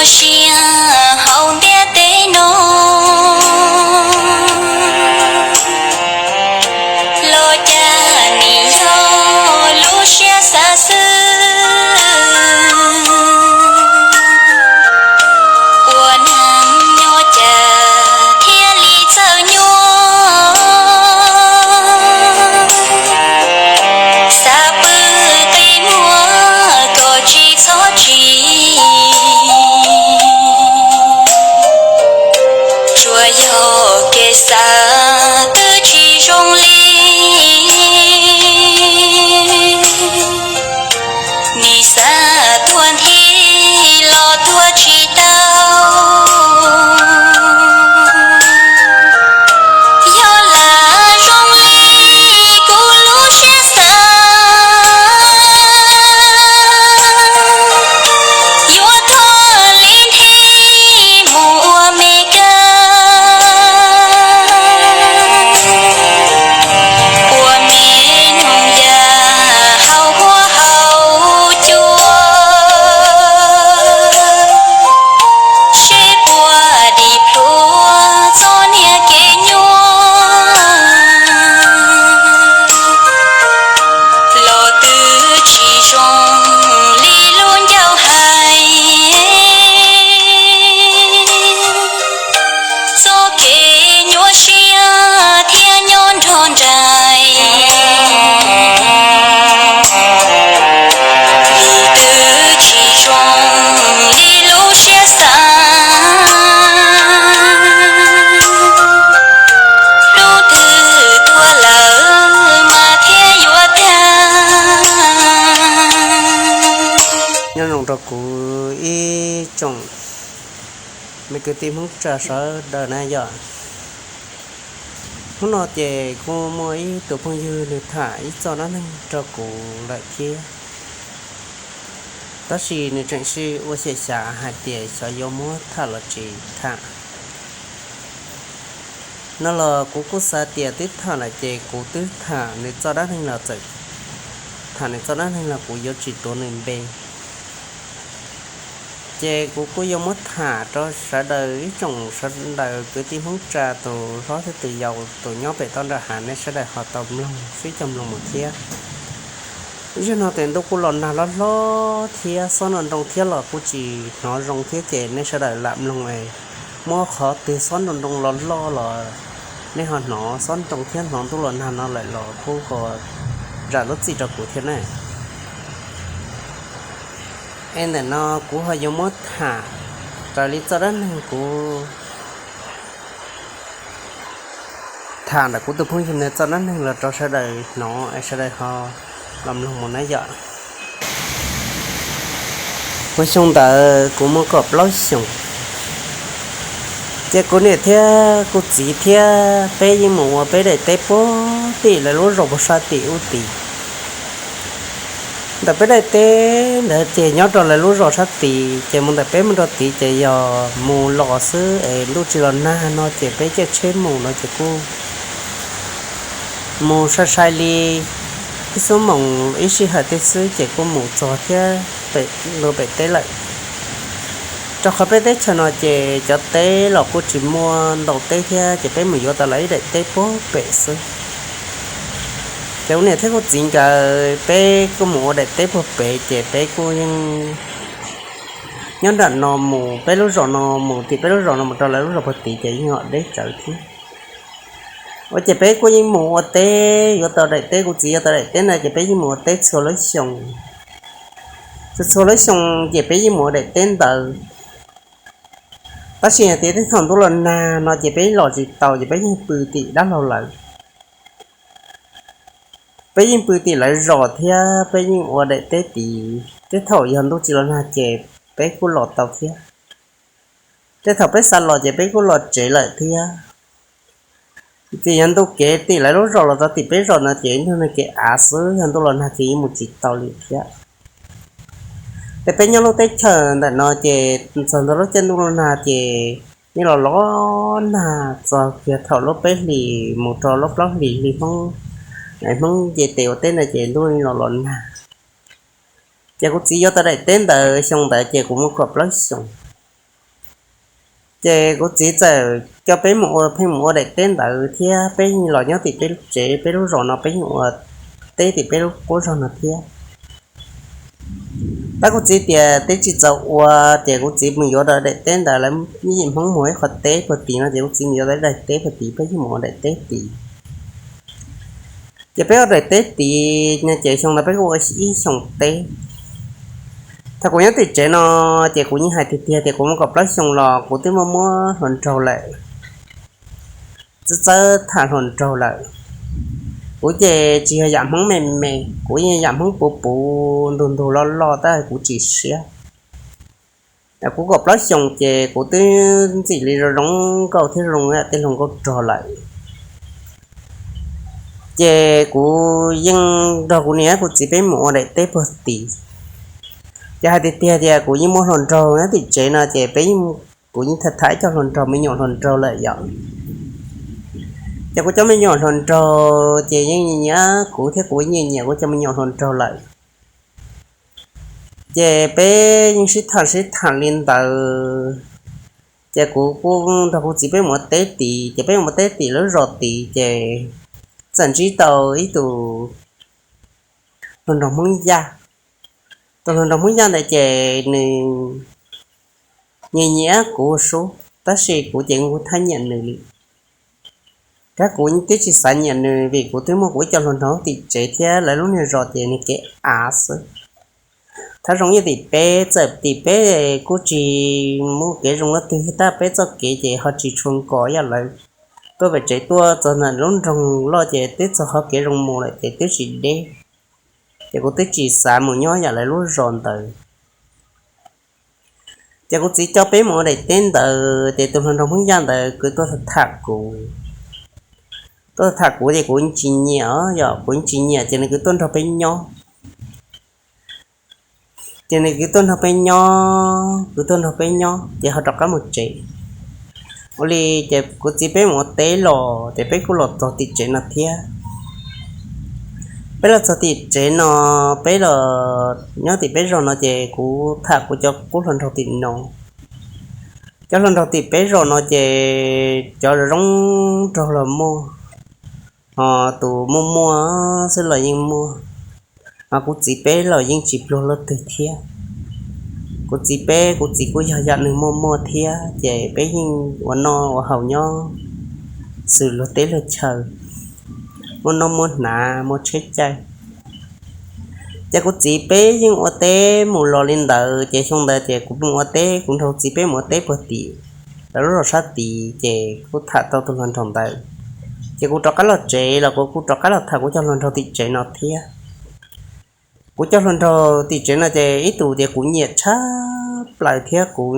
Siab hauv ntiaj teb no, los cas nim yog lub siab xav xwb. Ua neeg nyob cas thiaj li txawj nyuaj, xav pw qi muag kom tsis txhob tsim. Tsuas yog kev xav twb tsis zoo li, nim xav tuag nthi los tuag tsis tau. Yog lam zoo li kuv lub siab xav, yuav thov li nthi mus ua Meskas, ua me noog yaj hauv huab hauv cua, seb puas dim plhuav txoj niag kev nyuaj, los twb tsis zoo li lub ncauj hais. Txoj kev nyuaj siab thiab nyob nrog nraim, twb tsis zoo li lub siab xav. Hnub twg tuag lawm mas thiaj yuav tag. Nyob zoo rau kuv ib tsoom me kwv tij Hmoob tsa sawv daws na yom. Hnub no ces kuj muaj ib tug phooj ywg nws tham ib txoj dab neeg rau kuv lawm thiab, tab sis nws tseem ua xyem xyav hais tias xyov yuav muab tham los tsis tham. No los kuv kuj xav tias twb tham lawm ces kuv twb tham nws txoj dab neeg los txawm tham nws txoj dab neeg los kuv yuav tsis tuav nws npe. Ces kuv kuj yuav muab tham rau sawv daws ib tsoom sawv daws kwv tij Hmoob tsa tus hlob thiab tus yau tus nyob pem toj nram hav nej sawv daws ho tau mloog sib cog mloog mus thiab. Zaum no tes ntuj kuj los nag hlob hlob thiab xob nroo nroo thiab los kuj tsis hnov zoo thiab ces nej sawv daws lam mloog es muab qhov twg xob nroo nroo los loj los nej ho hnov xob nroo thiab hnov ntuj los nag no lawm los kuj ho zam lub txim rau kuv thiab na. Es ntawm no kuv ho yuav muab tham raws li txoj dab neeg kuv tham ntawm kuv tus phooj ywg ntawd txoj dab neeg los rau sawv daws hnov es sawv daws ho los mloog mus na yom. Ua xyoo ntawd kuv muaj kaum plaub xyoos, ces kuv niam thiab kuv txiv thiab peb yeej mus ua peb daim teb puag tim lawv lub zos puag sab tim ub tid. Ntawm peb daim teb ntawd ces nyob rau lawv lub zos sab tid, ces mus ntawm peb mus rau tid ces yog mus los xwb es ntuj tsis los nag no ces peb caij tsheb mus no ces kuj mus sai sai li ib xuab moos ib sij hawm tej xwb ces kuj mus txog thiab pem, luag pem teb lawm. Rau qhov peb teb chaws no ces cov teb los kuj tsis muaj ntau teb thiab ces peb mus yuav tau lawv ib daim teb puag pem xwb. Ces kuv niam thiab kuv txiv nkawd peb kuj mus ua daim teb puag pem ces peb kuj yeej nyob nram no mus, peb lub zos no mus tim peb lub zos no mus rau lawv lub zos puag tid ces yeej yog deb tsawv thiab. Ua ces peb kuj yeej mus ua teb, yuav tau daim teb, kuv txiv yuav tau daim teb ntawd ces peb yeej mus ua teb txhua lub xyoo. Txhua txhua lub xyoo ces peb yeej mus ua daim teb ntawd. Tab sis hais tias tej thaum ntuj los nag no ces peb los tsis tau ces peb yeej pw tim dab laug lawv. Peb yeej pw tim lawv zos thiab peb yeej ua daim teb tid. Tej thaum yog ntuj tsis los nag ces peb kuj los tau thiab. Tej thaum peb xav los ces peb kuj los tsev lawm thiab. Ces yog ntu kev tim lawv lub zos los txog tim peb zos no ces ntuj nag kev av xwb, yog ntuj los nag ces yeej mus tsis tau li thiab. Ces peb nyob lub teb chaws ntawm no ces txog ntawm lub caij ntuj los nag ces yeej los los nag txog kiag thaum lub peb hlis mus rau lub plaub hlis, hli Hmoob, Hmoob nce tes ua teb ntawd ces ntuj los los nag. Ces kuv txiv yuav tau daim teb ntawd xyoo ntawd ces kuv muaj kaum plaub xyoos. Ces kuv txiv txawm coj peb mus ua, pheej mus ua daim teb ntawd thiab peb los nyob tim peb tsev, peb lub zos no peb yeej ua teb tim peb lub qub zos no thiab. Tab kuv txiv tias teb tsis txaus ua, ces kuv txiv mus yuav daim teb ntawd, lawv yim Hmoob mus ib qhov teb puag tim no, ces kuv txiv mus yuav daim teb puag tim, peb yeej mus ua daim teb tim. Ces peb ua daim teb tim no ces xyoo ntawd peb kuj ua ib xyoos teb. Thaum kuv nyob tim tsev no, ces kuv yeej hais tiag tiag tias kuv muaj kaum plaub xyoos los kuv twb muaj muab hluas nraug lawm, txawb txawb tham hluas nraug lawm. Kuv ces tsis yog yam Hmoob me me, kuv yog yam Hmoob puv puv ntug ntug loj loj tab kuv tsis siab. Kuv kaum plaub xyoos ces kuv twb ntxim li zoo zoo nkauj thiab zoo tej hluas nkauj rog lawm. Ces kuv yeej nrog kuv niam kuv txiv peb mus ua daim teb puag tim. Ces hais tiag tiag tias kuv yeej muaj hluas nraug nyob tim tsev no ces peb, kuv yeej tham tham ib co hluas nraug, me nyuam hluas nraug lawm yom. Ces kuv cov me nyuam hluas nraug ces yeej nyiam nyiam kuv thiab kuv nyiam nyiam kuv cov me nyuam hluas nraug lawm. Ces peb yeej sib tham sib tham li ntawd, ces kuv kuj nrog kuv txiv peb mus ua teb tid, ces peb mus ua teb tim lub zos tid ces txawm ntsib tau ib tug hluas nraug Hmoob Yaj. Tus hluas nraug Hmoob Yaj ntawd ces nws nyiam nyiam kuv sub, tab sis kuv ces kuv thab nyiam nws li. Tab kuv twb tsis xav nyiam nws vim kuv twb muaj kuv ib co hluas nraug tim tsev thiab lawv lub niag zos ces nws kev av xwb. Thab zoo yam tim peb, txawm tim peb kuj tsis muaj kev zoo leej twg tab peb txoj kev ces ho tsis tshua nkos yam lawv tuaj pem tsev tuaj txog ntawm lub nroog loj ces twb txog qhov kev zoo mus lawm ces twb tsis deb. Ces kuv twb tsis xav mus nyob yam lawv lub zos ntawd. Ces kuv txiv coj peb mus ua daim teb ntawd ces tus hluas nraug Hmoob Yaj ntawd kwv tuaj tham kuv. Tuaj tham kuv ces kuv tsis nyiam, yog kuv tsis nyiam ces nws kwv tuaj nrog peb nyob. Ces nws kwv tuaj nrog peb nyob, kwv tuaj nrog peb nyob ces ho rov qab mus tsev. Ua li ces kuv txiv peb mus ua teb los ces peb kuj los txog tim tsev no thiab. Peb los txog tim tsev no, peb los nyob tim peb zos no ces kuv tham kuv cov qub hluas nraug tim no. Cov hluas nraug tim peb zos no ces cov zoo nraug los muaj, ho tus muaj muaj xwb los yeej muaj. Ho kuv txiv peb los yeej tsis pluag leej twg thiab. Kuv txiv peb, kuv txiv kuj yog yam neeg muaj muaj thiab ces peb yeej ua noj ua haus nyob xws luag teb luag chaw, muaj noj muaj hnav muaj tsheb caij. Ces kuv txiv peb yeej ua teb mus los li ntawd ces xyoo ntawd ces kuv mus ua teb, kuv nrog txiv peb mus ua teb puag tim lawv lub zos sab tid ces kuj tham tau tus hluas nraug ntawd. Ces kuv rov qab los tsev los kuv kuj rov qab los tham kuv cov hluas nraug tim tsev no thiab. Kuv cov hluas nraug tim tsev no ces ib tus ces kuv nyiam tshaj plaws thiab kuv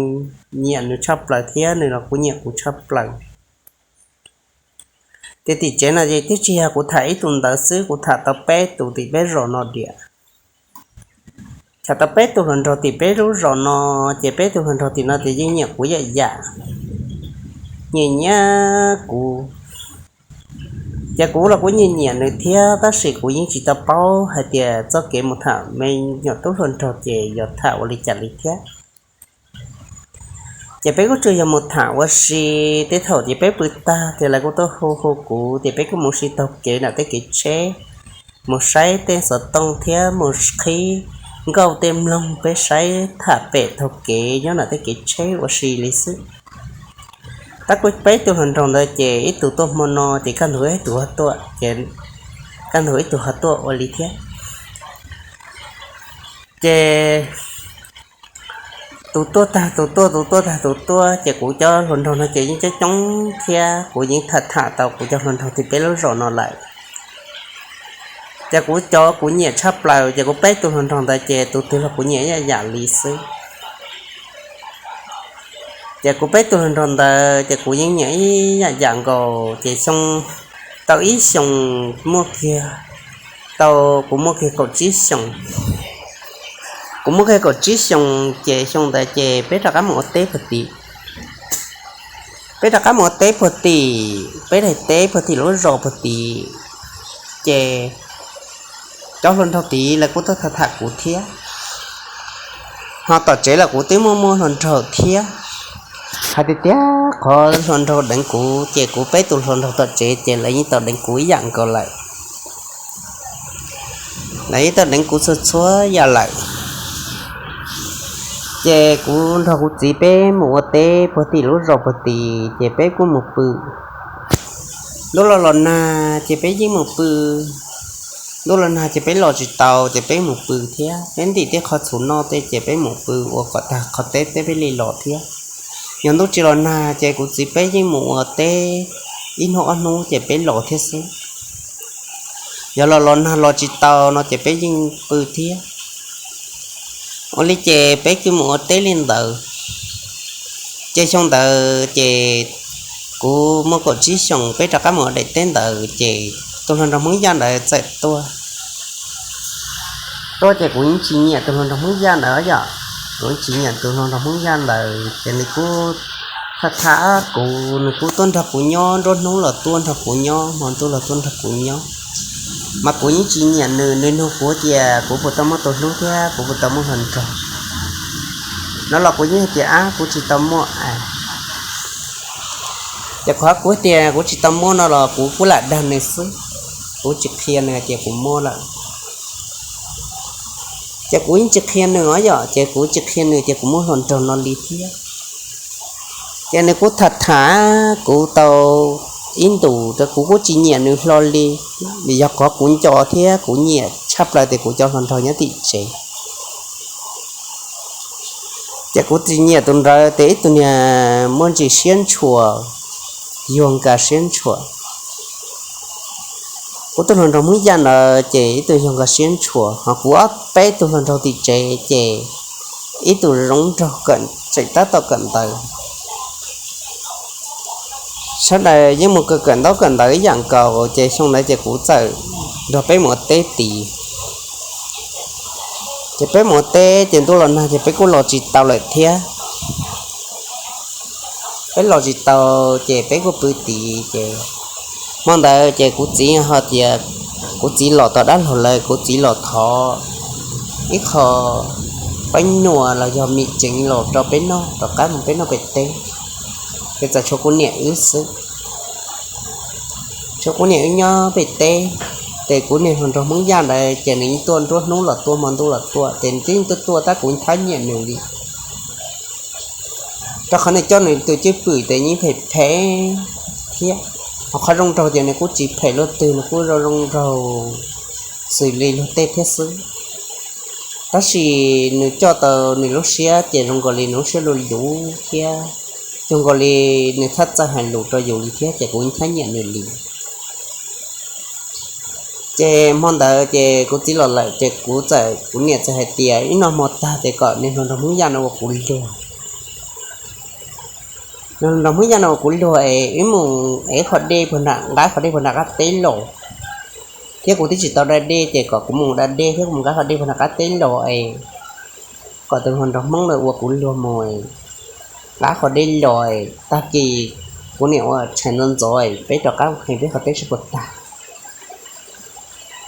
nyiam nws tshaj plaws thiab nws los kuj nyiam kuv tshaj plaws. Ces tim tsev no ces twb tsis yog kuv tham ib tus ntawd xwb, kuv tham tau peb tus tim peb zos no diam. Tham tau peb tus hluas nraug tim peb lub zos no, ces peb tus hluas nraug tim no ces yeej nyiam kuv yam yam, nyiam nyiam kuv. Ces kuv los kuv nyiam nyiam nws thiab tab sis kuv yeej tsis tau paub hais tias txoj kev mus tham me nyuam tub hluas nraug ces yog tham ua li cas li thiab. Ces peb kuj tsuas yog mus tham ua si, tej thaum ces peb pw tag ces lawv kuj tuaj hu hu kuv ces peb kuj mus si taug kev nram tej kev tsheb, mus saib tej xov tooj thiab mus qhib nkauj tej mloog peb saib tham pem taug kev nyob nram tej kev tsheb ua si li xwb. Tab kuj peb tug hluas nraug ntawd ces ib tug tuaj hmo no ces kaj ntug ib tug ho tuaj, ces kaj ntug ib tug ho tuaj ua li thiab. Ces tus tuaj tag tus tuaj, tus tuaj tag tus tuaj, ces kuv cov hluas nraug no ces yeej coob coob thiab kuv yeej tham tham tau kuv cov hluas nraug tim peb lub zos no lawm. Ces kuv cov kuv nyiam tshaj plaws ces kuv peb tug hluas nraug ntawd ces tus twg los kuv nyiam ib yam yam li xwb. Ces kuv peb tug hluas nraug ntawd ces kuv yeej nyiam ib yam yam nkaus ces xyoo, tau ib xyoos muaj kiag, tau, kuv muaj kiag kaum tsib xyoos. Kuv muaj kiag kaum tsib xyoos ces xyoo ntawd ces peb rov qab mus ua teb puag tim, peb rov qab mus ua teb puag tim peb daim teb puag tim lub zos puag tim, ces cov hluas nraug tid lawv kuj tuaj tham tham kuv thiab. Ho tom tsev los kuv twb muaj muaj hluas nraug thiab. Hais tiag tiag Qhov hluas nraug deev kuv ces kuv peb tus hluas nraug tom tsev ces lawv yeej tau deev kuv ib yam nkaus lawm. Lawv yeej tau deev kuv txhua txhua yam lawm. Ces kuv nrog kuv txiv peb mus ua teb puag tim lub zos puag tim ces peb kuj mus pw. Ntuj los los nag ces peb yeej mus pw. Ntuj los nag ces peb los tsis tau ces peb mus pw thiab. Peb ntim tej qhov txhuv noj tej ces peb mus pw ua kom tag qhov teb peb li los thiab. Yog ntuj tsis los nag ces kuv txiv peb yeej mus ua teb ib hnub ob hnub ces peb los thiab xwb. Yog los los nag los tsis tau no ces peb yeej pw thiab. Ua li ces peb kuj mus ua teb li ntawd. Ces xyoo ntawd ces kuv muaj kaum tsib xyoos peb rov qab mus ua daim teb ntawd ces tus hluas nraug Hmoob Yaj ntawd txawm tuaj. Tuaj ces kuv yeej tsis nyiam tus hluas nraug Hmoob Yaj ntawd yom. Kuv yeej tsis nyiam tus hluas nraug Hmoob Yaj ntawd ces nws kuj tham tham kuv, nws kuj tuaj nrog kuv nyob, nruab hnub los tuaj nrog kuv nyob, hmo ntuj los tuaj nrog kuv nyob. Mas kuv yeej tsis nyiam nws, nws nug kuv tias kuv puas tau muaj tus hlub thiab kuv puas tau muaj hluas nraug no los kuv yeej hais tias ab kuv tsis tau muaj. Ces qhov kuv tias kuv tsis tau muaj no los kuv kuj lam dag nws xwb, kuv tsis qhia nws hais tias kuv muaj lawm. Ces kuv yeej tsis qhia nws os yom, ces kuv tsis qhia nws tias kuv muaj hluas nraug no li thiab. Ces nws kuj tham tham kuv tau ib ntus rau kuv kuj tsis nyiam nws hlo li, vim yog qhov kuv nco thiab kuv nyiam tshaj plaws tias kuv cov hluas nraug nyob tim tsev. Ces kuv tsis nyiam tus ntawd tias ib tug niag muaj ntsis siab ntshua, yuag nkas siab ntshua. Kuv tus hluas nraug Hmoob Yaj ntawd ces ib tug yuag nkas siab ntshua, ho kuv ob peb tug hluas nraug tim tsev ces ib tug zoo nraug kawm tseem tab tom kawm ntawv. Sawv daws yeej mus kawm kawm ntaub kawm ntawv ib yam nkaus ces xyoo ntawd ces kuv txawm nrog peb mus ua teb tid. Ces peb mus ua teb ces ntuj los nag ces peb kuj los tsis tau lawm thiab. Peb los tsis tau ces peb kuj pw tid ces hmo ntawd ces kuv txiv ho tias, kuv txiv los tom dab laug lawm, kuv txiv los thov ib qho peb nuam los yog mim ceev los rau peb noj, rov qab mus peb noj pem teb, ces txawm tshuav kuv niam wb xwb. Tshuav kuv niam wb nyob pem teb, ces kuv niag hluas nraug Hmoob Yaj ntawd ces nws yeej tuaj nruab hnub los tuaj hmo ntuj los tuaj ces nws twb yeej tuaj tuaj tab kuv thab nyiam nws li. Rau qhov nws coj nws tus cwj pwm ces yeej phem phem thiab, ho qhov zoo nraug ces nws kuj tsis phem luaj twg, nws kuj zoo zoo nraug xws li luag tej thiab xwb. Tab sis nws coj tau nws lub siab ces zoo nkaus li nws lub siab luv luv thiab, zoo nkaus li nws txhaj txawj hais lus rau yus li thiab ces kuv yeej thab nyiam nws li. Ces hmo ntawd ces kuv txiv los lawm ces kuv txawm, kuv niam txawm hais tias ib no hmo tag ces kom niag hluas nraug Hmoob Yaj no ua kuv luag. Niag hluas nraug Hmoob Yaj no ua kuv luag es wb mus ev qhov dej puag nram, nqa qhov dej puag nram qab teb los, thiab kuv twb tsis tau da dej ces kom kuv mus da dej thiab kuv mus nqa qhov dej puag nram qab teb los es kom tus hluas nraug Hmoob ntawd ua kuv luag mus nqa qhov dej los es tag kis kuv niam ua tshais ntxov ntxov peb rov qab mus qhia peb qhov teb sib puas tag.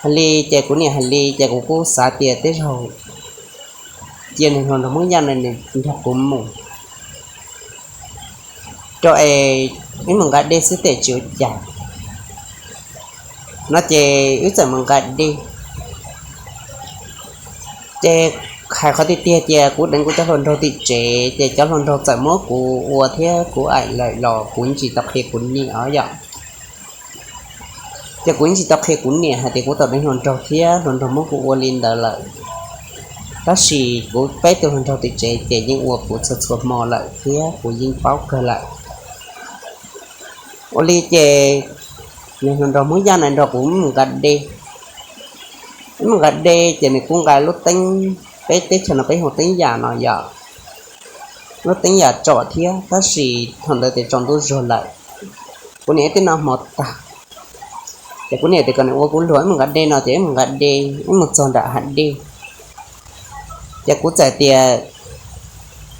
Hais li ces kuv niam hais li ces kuv kuj xav tias tej zaug cia niag hluas nraug Hmoob Yaj no nws nrog kuv mus rau es wb mus nqa dej xwb tej tsis ua cas no ces wb txawm mus nqa dej. Ces hais qhov tiag tiag tias kuv deev kuv cov hluas nraug tim tsev ces cov hluas nraug txawm muab kuv ua thiab kuv aim lawm los kuv tsis tau qhia kuv niam os yom. Ces kuv yeej tsis tau qhia kuv niam hais tias kuv tau deev hluas nraug thiab hluas nraug muab kuv ua li ntawd lawm. Tab sis kuv peb tus hluas nraug tim tsev ces yeej ua kuv txhua txhua hmo lawm thiab kuv yeej paub kawg lawm. Ua li ces niag hluas nraug Hmoob Yaj na nrog kuv mus nqa dej. Wb mus nqa dej ces nws kuj nqa lub teeb, peb teb chaws no peb hu teeb yam no yom, lub teeb yam tsom thiab tab sis thaum ntawd ces tsaus ntuj zuag lawm. Kuv niam ib tib no hmo tag ces kuv niam tias kom nws ua kuv luag wb mus nqa dej no ces wb mus nqa dej, wb mus txog nram hav dej. Ces kuv txawm tias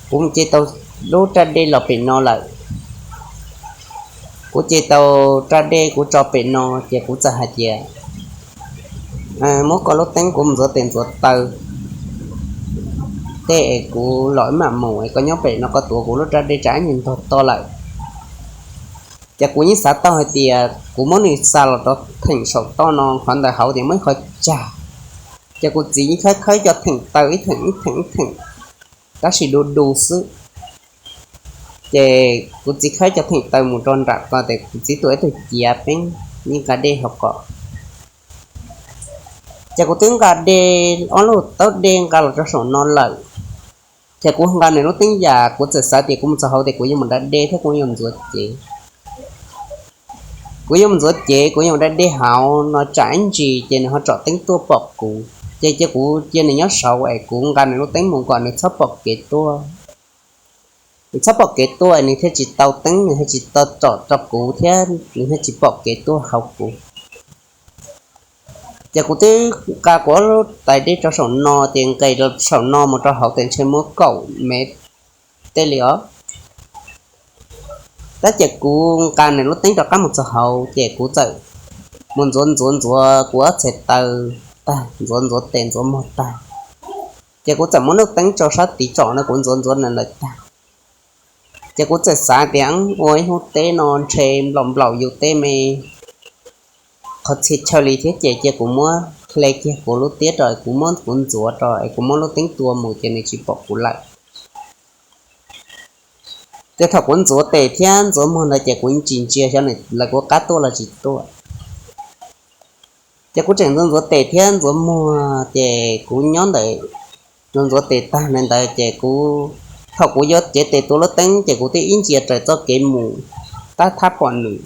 kuv mus ce tau lub raj dej los pem no lawm. Kuv ce tau raj dej kuv tso pem no ces kuv txawm hais tias muab koj lub teeb kuv mus ntxuav tes ntxuav taw tej es kuv los wb mam mus es koj nyob pem no koj tuav kuv lub raj dej tsam ib ntog to lawm. Ces kuv yeej xav tau hais tias kuv muab nws xa los rau theem saum toj no, qhov ntawd hauv tias muaj ib qho cag. Ces kuv txiv yeej khawb khawb cov theem taw ib theem ib theem ib theem, tab sis du du xwb. Ces kuv txiv khawb cov theem taw mus rau nram ko, ces kuv txiv tuam ib tug ciav peeb yeej nqa dej hauv ko. Ces kuv twb nqa dej, ob lub taub dej nqa los rau saum no lawm. Ces kuv nqa nws lub teeb yam, kuv txawm xav tias kuv mus txog hauv tias kuv yuav mus da dej thiab kuv yuav ntxuav cev. Kuv yuav mus ntxuav cev, kuv yuav mus da dej hauv no tsam ib ntsis ces nws ho tsom teeb tuaj pom kuv. Ces cia kuv cia nws nyob saud es kuv nqa nws lub teeb mus kom nws txhob pom kev tuaj. Nws txhob pom kev tuaj, nws thiaj tsis tau teeb, nws thiaj tsis tau tsom rau kuv thiab nws thiaj tsis pom kev tuaj hauv kuv. Ces kuv twb nqa kuv ob lub tais dej rau saum no, ces nqes saum no mus rau hauv ces ntshe muaj kaum mev tej li os. Tab ces kuv nqa nws lub teeb rov qab mus txog hauv, ces kuv txawm mus ntxuav ntxuav ntxuav kuv ob txhais taw tag, ntxuav ntxuav tes ntxuav muag tag. Ces kuv txawm muab lub teeb rau sab tid tsom no, kuv ntxuav ntxuav nws lawm tag. Ces kuv txawm xav tias ua ib hnub teb no ntshe nplaum nplaum yus tej me qhov txhia chaw li thiab, ces cia kuv muab hle kiag kuv lub tiab rau, kuv muab kuv ntxuav rau es kuv muab lub teeb tua mus ces nws tsis pom kuv lawm. Ces thaum kuv ntxuav tes thiab ntxuav muag ntawd ces kuv tsis ntsia xyov nws lawv kuv qab tuaj los tsis tuaj. Ces kuv tseem ntxuav ntxuav tes thiab ntxuav muag, ces kuv nyob ntawm ntxuav ntxuav tes tag ntawd ces kuv, thaum kuv yuav cev tes tua lub teeb ces kuv twb ib ntsia raws txoj kev mus tab thab pom nws.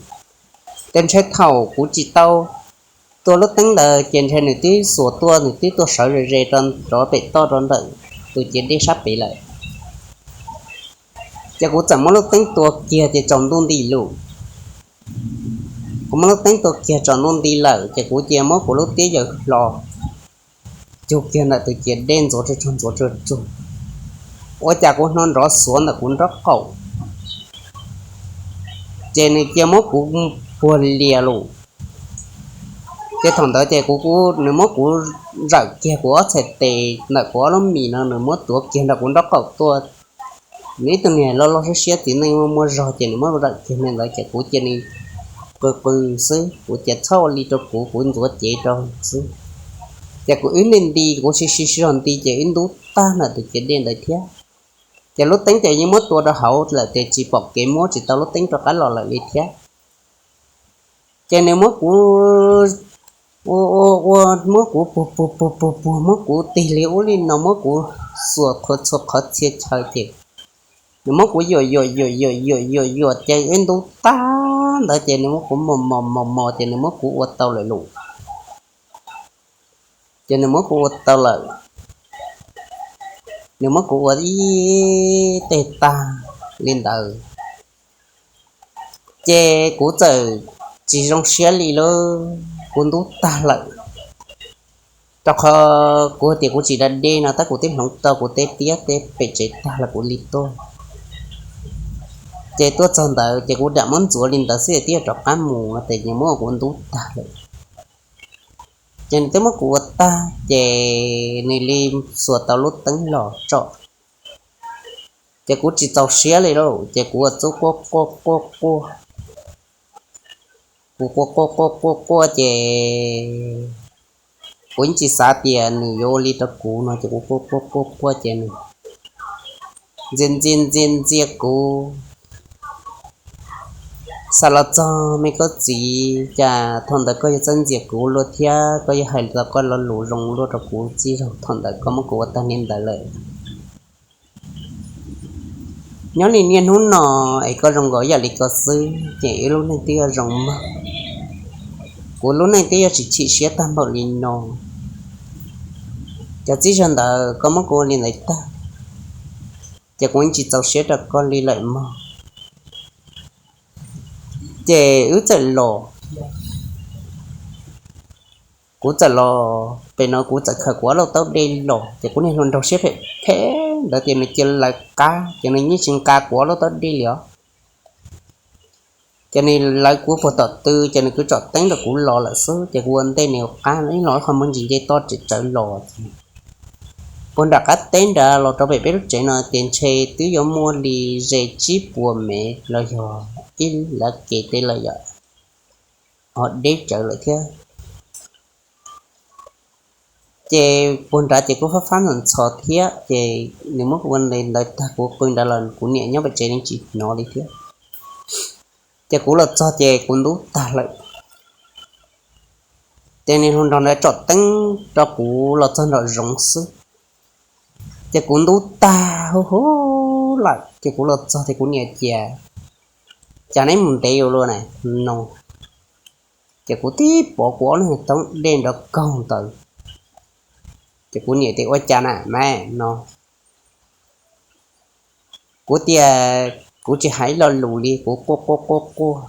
Ces ntshe thaum kuv tsis tau tua lub teeb ntawd ces ntshe nws twb xuas tuaj, nws twb tuaj sawv ze ze rov pem toj rau ntawm tus ciav dej sab pem lawm. Ces kuv txawm muab lub teeb tua kiag ces tsaus ntuj nti lawm. Kuv muab lub teeb tua kiag tsaus ntuj nti lawm ces kuv cia muab kuv lub tiab yaws hlo cug kiag ntawm tus ciav dej ntxuav tsuag tsuag ntxuav tsuag tsuag, ua cas kuv hnov nrov xuav ntawm kuv nraub qaum, ces nws cia muab kuv puag lias lawm. Ces thaum ntawd ces kuv, nws muab kuv zawm kiag kuv ob txhais tes ntawm kuv ob lub mis no, nws muab tuav kiag nram kuv nraub qaum tuaj. Nws ib tug niag loj loj siab siab txiv neej muaj muaj zog ces nws muab zawm kiag me ntawd ces kuv cia li qw qw xwb, kuv cia txhob ua li rau kuv, kuv ntxuav cev rau xwb. Ces kuv wb nti nti, kuv sib sib sib zog nti ces wb ntub tag ntawm tus ciav dej ntawd thiab. Ces lub teeb ces yeej muab tua rau hauv lawm ces tsis pom kev muab tsis tau lub teeb rov qab los lawm li thiab. Ces nws muab kuv ua, ua, muab kuv puag puag puag puag puag, muab kuv tig li ub li no, muab kuv xuas qhua txhua qhov txhia chaw ces nws muab kuv yuam yuam yuam yuam yuam yuam yuam ces wb ntub tag ntawd ces nws muab kuv mos mos mos mos ces nws muab kuv ua tau lawm lus. Ces nws muab kuv ua tau lawm, nws muab kuv ua ib teg tag li ntawd. Ces kuv txawm tsis zoo siab li lawm, kuv ntub tag lawm. Rau qhov kuv tias kuv tsis da dej no tab kuv twb hloov tau kuv tej tiab tej pem tsev tag los kuv li tuaj. Ces tuaj txog ntawd ces kuv lam muab ntxuav li ntawd xwb es twb yuav rov qab mus no ces nws muab kuv ntub tag lawm. Ces nws twb muab kuv ua tag ces nws li xuas tau lub teeb los tsom. Ces kuv tsis txaus siab li lauj, ces kuv ua txuj quaj quaj quaj quaj, kuv quaj quaj quaj quaj quaj ces kuv yeej tsis xav tias nws yuav ua li rau kuv no ces kuv quaj quaj quaj quaj ces nws ntxias ntxias ntxias ntxias kuv. Xa los txog me koj txiv, cas thaum ntawd koj yuav txawj ntxias kuv luaj thiab koj yuav hais tau koj lo lus zoo luaj rau kuv txij zog thaum ntawd koj muab kuv ua tag li ntawd lawm. Nyob li niaj hnub no es koj zoo nkaus yam li ko xwb ces wb lub neej twb yuav zoo mog. Kuv lub neej twb yuav tsis chim siab tag npaum li no. Ces txij zog ntawd koj muab kuv ua li ntawd tag, ces kuv yeej tsis txaus siab rau koj li lawm mog. Ces wb txawm los, kuv txawm los pem no kuv txawm khaws kuv ob lauj taub dej los ces kuv niag hluas nraug siab phem phem ntawd ces nws cia lawv qab ces nws yeej tsis nqa kuv ob lauj taub dej li os. Ces nws lawv kuv puag tom tw ces nws kwv tsom teeb rau kuv los lawm xwb ces kuv ua ntej nws qab, ib los qhov muag ntsis nce toj tsawv los ces puag nram qab teb nrad los rau pem peb lub tsev no ces ntshe twb yuav muaj li ze tsib puas mev los yog ib lawv kev tej lawm yom, ho deb tsawv lawm thiab. Ces puag nrad ces kuj fab fab ntxhov ntxhov thiab ces nws muab kuv ntawd tag kuv qw nrad los kuv niam nyob pem tsev li tsis hnov li thiab. Ces kuv los txog ces kuv ntub tag lawm. Ces niag hluas nraug ntawd tsom teeb rau kuv los txog nraum zoov xwb. Ces kuv ntub tag huv huv lawm ces kuv los txog ces kuv niam tias, cas neb mus ntev yuav luaj na no. Ces kuv tib pov kuv ob lub niag toob dej nrov kaug ntawd. Ces kuv niam tias ua cas na me no. Kuv tias kuv tsis hais ib lo lus li, kuv quaj quaj quaj quaj.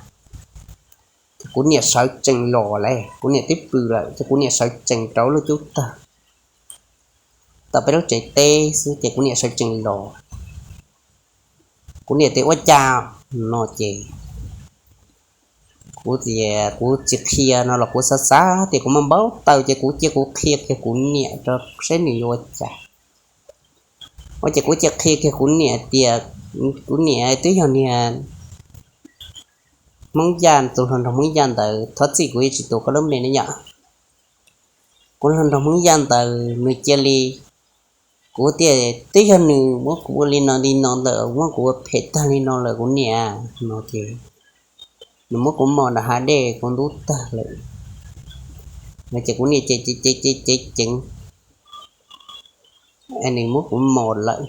Ces kuv niam sawv tsees los lawm, kuv niam twb pw lawm ces kuv niam sawv tsees rau lub cub tawg tau peb lub tsev teb xwb ces kuv niam sawv tsees los. Kuv niam tias ua cas no ces kuv tias kuv tsis qhia no los kuv xav xav tias kuv muaj npau taws ces kuv cia kuv qhia kiag kuv niam rau saib nws yuav ua cas. Ua ces kuv cia qhia kiag kuv niam tias kuv niam twb yog niag Hmoob Yaj, tus hluas nraug Hmoob Yaj ntawd, thov txim kuv yuav tsis tuav koj lub npe ne yom. Kuv hluas nraug Hmoob Yaj ntawd nws cia li, kuv tias twb yog nws muab kuv ua li no li no ntawm muab kuv ua phem tag li no lawm kuv niam no ces nws muab kuv mos nram hav dej kuv ntub tag lawm no ces kuv niam ces ceev ceev ceev ceev, nws muab kuv mos lawm.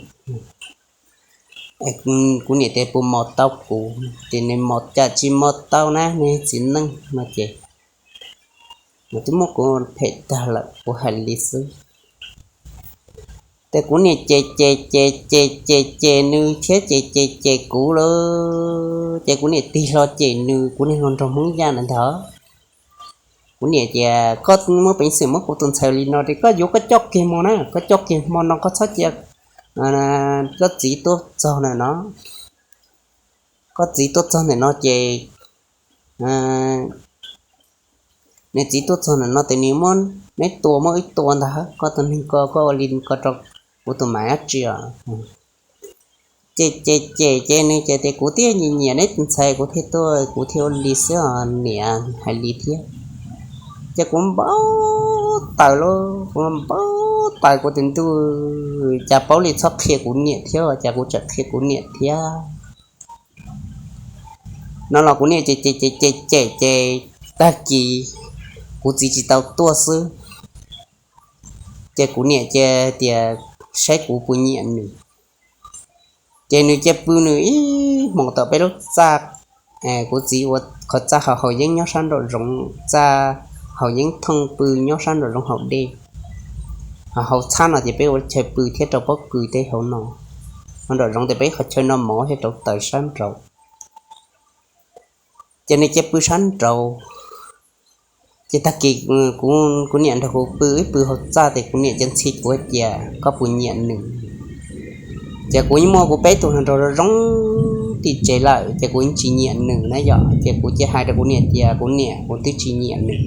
Kuv niam tias puas mos tau kuv, ces nws mos cas tsis mos tau na nws txiv neej no ces nws twb muab kuv phem tag lawm kuv hais li xwb. Ces kuv niam ces ces ces ces ces ces nws thiab ces ces ces kuv lawm ces kuv niam tig hlo cem nws, kuv niag hluas nraug Hmoob Yaj ntawd ntag. Kuv niam tias koj muaj peev xwm muab kuv tus ntxhais li no ces koj yuav koj coj kiag mus na, koj coj kiag hmo no koj txhob cia koj txiv tuaj txog na no. Koj txiv tuaj txog ntawm no ces nws txiv tuaj txog ntawm no ces nws muab neb tua muab wb tua ntag, koj tus neeg ko koj ua li ko rau kuv tus mav dab tsi os? Ces ces ces ces nws ces tias kuv thiaj nyiam nyiam neb tus ntxhais kuv thiaj tuaj kuv thiaj ua li xwb os niam, hais li thiab. Ces kuv npau taws lauj, kuv npau taws kuv tus ntuj, cas paub li txhob qhia kuv niam thiab cas kuv tseem qhia kuv niam thiab. No los kuv niam ces ces ces ces ces ces tag kis kuv txiv tsis tau tuaj xwb, ces kuv niam ces tias saib kuv puas nyiam nws. Ces nws cia pw nws ib hmos tom peb lub txaj, kuv txiv ua qhov txaj haus haus yeeb nyob sab nraum zoov, txaj haus yeeb thooj pw nyob sab nraum zoov haus dej. Ho haus txhab no ces peb ua chaw pw thiab rau pob kws tej hauv no. Ho nraum zoov ces peb qhov chaw noj mov thiab rauv taws sab nraud. Ces nws cia pw sab nraud. Ces tag kis kuv niam nrog kuv pw ib pw hauv txaj ces kuv niam cia ntxhi kuv hais tias koj puas nyiam nws. Ces kuv yeej muaj kuv peb tus hluas nraug zoo zoo tim tsev lawm ces kuv yeej tsis nyiam nws na yom. Ces kuv cia hais rau kuv niam tias kuv niam kuv twb tsis nyiam nws.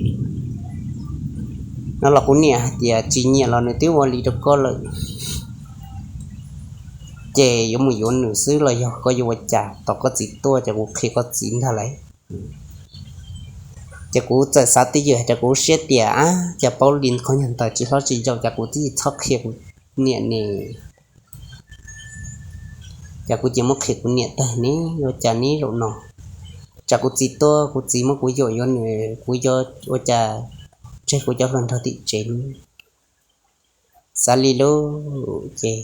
No los kuv niam hais tias tsis nyiam los nws twb ua li rau koj lawm, ces yuav mus yuav nws xwb los yog koj yuav ua cas tos koj txiv tuaj ces kuv qhia koj txiv ntag lauj. Ces kuv txawm xav twj ywm hais rau kuv siab tias a, cas paub li qhov nyuag ntawd tsis hlob tsis yau cas kuv twb tsis txhob qhia kuv niam ne. Cas kuv cia muab qhia kuv niam tag ne, yuav ua cas ne zaum no. Tsam kuv txiv tuaj kuv txiv muab kuv yuam yuav nws kuv yuav ua cas tseg kuv cov hluas nraug tim tsev ne. Xav li lub ces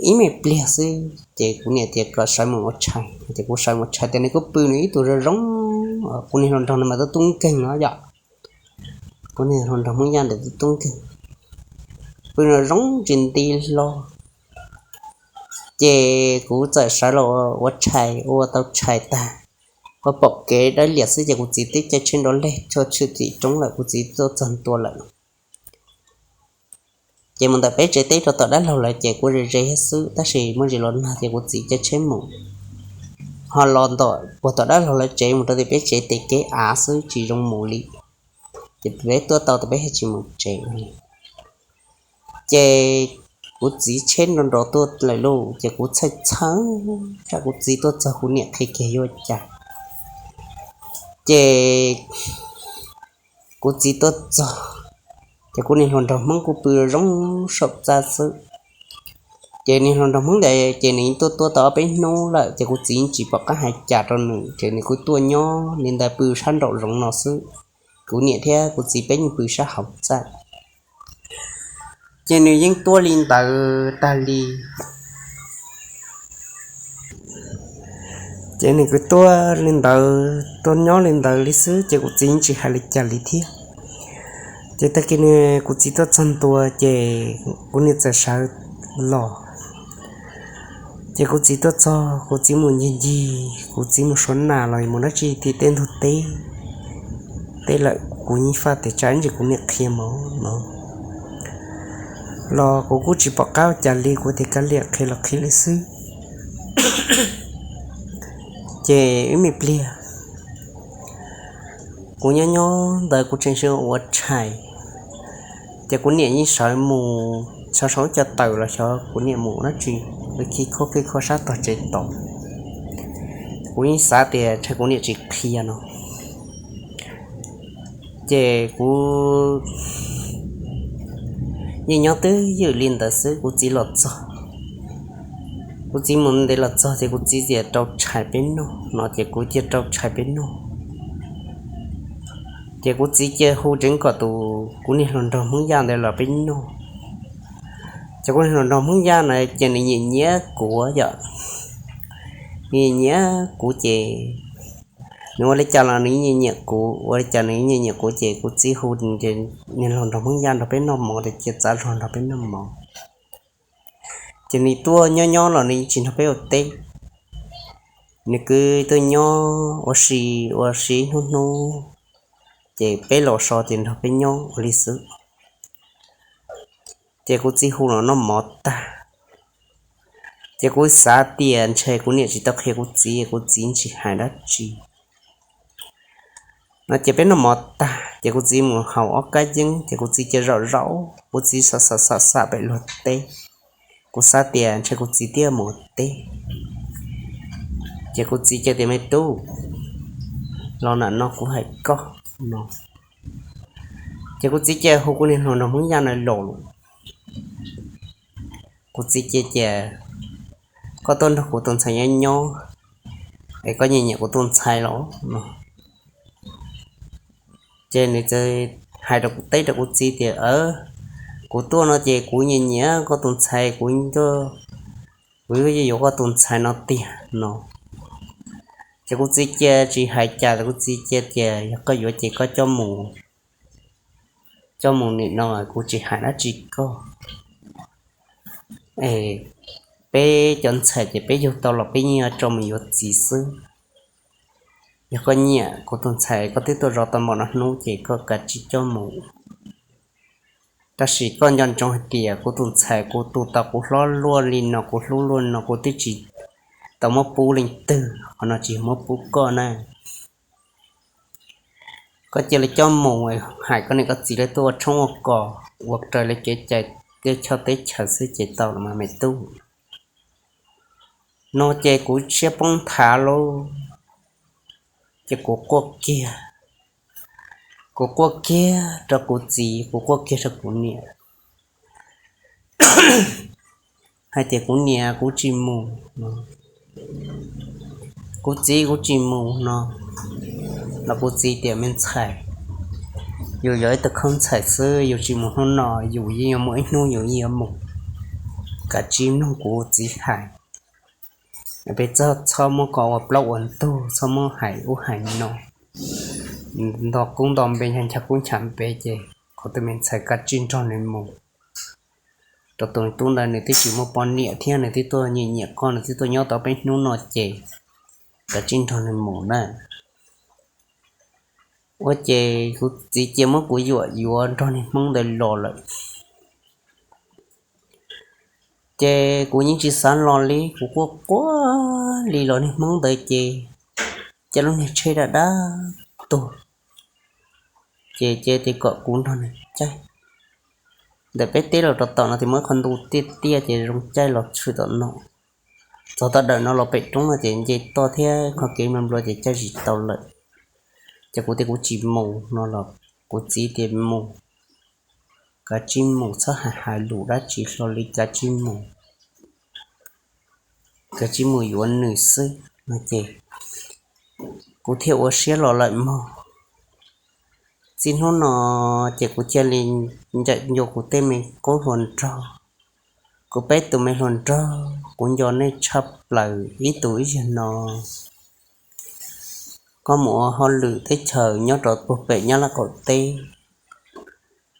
ib me pliag xwb ces kuv niam tias kom sawv mus ua tshais, ces kuv sawv mus ua tshais tias nws kuj pw nws ib tug zoo zoo, kuv niag hluas nraug no mas tub tub nkeeg no yom. Kuv niag hluas nraug Hmoob Yaj ntawd tub tub nkeeg, pw nws zoo tsis nti hlo. Ces kuv txawm sawv los ua tshais, ua tau tshais tag, ua pom kev dawb liam xwb ces kuv txiv twb caij tsheb nrov leg tshua tshwm tim roob lawm, kuv txiv tuaj txog ntua lawm. Ces mus ntawm peb tsev teb rau tom dab laug lawv ces kuv ze ze thiab xwb, tab sis muaj ntsis los nag ces kuv txiv caij tsheb mus. Ho los ntom puag tom dab laug lawv tsev mus rau tim peb tsev tes kev av xwb tsis zoo mus li. Ces peb tuaj tau tas peb thiaj tsis mus tsev li. Ces kuv txiv tsheb nrov nrov tuaj lawm lauj, ces kuv txhawj txhawj tsam kuv txiv tuaj txog kuv niam qhia kiag yuav cas. Ces kuv txiv tuaj txog, ces kuv niag hluas nraug Hmoob kuj pw zoo saum txaj xwb. Ces niag hluas nraug Hmoob ntawd ces nws tuaj tuaj tau ob peb hnub lawm, ces kuv txiv tsis pom qab hais cas rau nws, ces nws kuj tuaj nyob li ntawd pw sab nraum zoov no xwb. Kuv niam thiab kuv txiv peb yeej pw sab hauv txaj. Ces nws yeej tuaj li ntawd tag li. Ces nws kuj tuaj li ntawd, tuaj nyob li ntawd li xwb, ces kuv txiv tsis hais li cas li thiab. Ces tag kis nws, kuv txiv tuaj txog ntua, ces kuv niam txawm sawv los. Ces kuv txiv tuaj txog, kuv txiv mus ncig ncig, kuv txiv mus suav nas los mus dab tsi tim tej ntug teb, tej lawm kuv yeej faj tias tsam ib ntsis kuv niam qhia mus no los kuv kuj tsis pom qab ua cas li, kuv tias kav liam, qhia los qhia li xwb. Ces ib me pliag kuv nyob nyob ntawd kuv tseem ua tshais, ces kuv niam yeej sawv mus sawv saum cov taws los xyov kuv niam mus dab tsi, khi khuab khi khuab sab tog tsev tod. Kuv yeej xav tias ntshe kuv niam tsis qhia no. Ces kuv yeej nyob twj ywm li ntawd xwb, kuv txiv los txog, kuv txiv mus ntev los txog ces kuv txiv tias rau tshais peb noj no, ces kuv cia rau tshais peb noj. Ces kuv txiv cia hu tseev kom tus kuv niag hluas nraug Hmoob Yaj ntawd los peb noj. Ces kuv niag hluas nraug Hmoob Yaj na ces nws nyiam nyiam kuv yom, nws nyiam nyiam kuv ces nws ua li cas los nws nyiam nyiam kuv, ua li cas nws nyiam nyiam kuv, ces kuv txiv hu niag hluas nraug Hmoob Yaj nrog peb noj mov, ces cia txav luag nrog peb noj mov. Ces nws tuaj nyob nyob los nws tsis nrog peb ua teb, nws kwv tuaj nyob ua si, ua si hnub hnub, ces peb los so ces nrog peb nyob ua li xwb. Ces kuv txiv hu los noj mov tag, ces kuv xav tias ntshe kuv niam tsis tau qhia kuv txiv, kuv txiv tsis hais dab tsi no. Ces peb noj mov tag ces kuv txiv mus haus ob kab yeeb, ces kuv txiv cia zaum zaum, kuv txiv xam xam xam xam pem luag teb. Kuv xav tias ntshe kuv txiv twb mus teb, ces kuv txiv cia tias, Me tub, los nram no kuv hais koj no. Ces kuv txiv cia hu kuv niag hluas nraug Hmoob Yaj na los lawm. Kuv txiv cia tias, Koj tuaj nrog kuv tus ntxhais nyob nyob es koj nyiam nyiam kuv tus ntxhais los no. Ces nws txawm hais rau kuv, teb rau kuv txiv tias, Kuv tuaj no ces kuv nyiam nyiam koj tus ntxhais, kuv, kuv yuav yuav koj tus ntxhais no tiag no. Ces kuv txiv cia tsis hais cas, kuv txiv cia tias, Yog koj yuav ces koj coj mus, coj mus nim no kuv tsis hais dab tsi koj. Peb cov ntxhais ces peb yug tau los peb yeej yuav tso mus yuav txiv xwb. Yog koj nyiam kuv tus ntxhais, koj twb tuaj zov tau npaum no hnub ces koj kav tsij coj mus. Tab sis koj nco ntsoov hais tias kuv tus ntxhais kuv tu tau, kuv hlob luaj li no, kuv hlub luaj no, kuv twb tsis tau muab pub leej twg, qhov no tsis yog muab pub koj na. Koj cia li coj mus, hais koj niam koj txiv lawv tuaj ua tshoob ua kos ua raws li kev cai teb chaws xwb ces tau los mas me tub. No ces kuv siab poob nthav lauj, ces kuv quaj kiag, kuv quaj kiag rau kuv txiv, kuv quaj kiag rau kuv niam, hais tias, Kuv niam, kuv tsis mus, kuv txiv, kuv tsis mus no. Los kuv txiv tias, Me ntxhais, yus yog ib tug khaub ntxhais xwb, yus tsis mus hnub no yus yeej yuav muaj ib hnub yus yeej yuav mus. Kav tsij mloog kuv txiv hais, peb txhob muab koj ua plaub ua ntug, txhob muab hais ub hais no, nto kub nto npe, nchav kub nchav npe ces kuv tus me ntxhais kav tsij nrog nws mus. Rau tus tub ntawd nws twb tsis muaj poj niam thiab nws twb tuaj nyiam nyiam koj, nws twb tuaj nyob tau peb hnub no ces kav tsij nrog nws mus na. Ua ces kuv txiv cia muab kuv yuam yuav nrog niag Hmoob ntawd los lawm. Ces kuv yeej tsis xav los li, kuv quaj quaj li los niag Hmoob ntawd ces cia lub niag tsheb dab dab tuag, ces cia tias kom kuv nrog nws caij. ntawm peb teb los rau tom no ces muaj ib qho ntu tiaj tiaj ces zoo caij los tshwm tom no. Txog tom dawm no los pem roob no ces nce toj thiab qhov kev nplua nplua ces caij tsis tau lawm. Ces kuv tias kuv tsis mus no los kuv txiv tias mus, kav tsij mus, txhob hais hais lus dab tsi hlo li, kav tsij mus, kav tsij mus yuav nws xwb no ces kuv thiaj ua siab los lawm mog. Txij hnub no ces kuv cia li ncaim nco kuv tej me qub hluas nraug, kuv peb tus me hluas nraug, kuv nco nej tshaj plaws ib tus ib zaug no. Koj mus ua hauj lwm teb chaws nyob rau puag pem Nyab Laj qaum teb,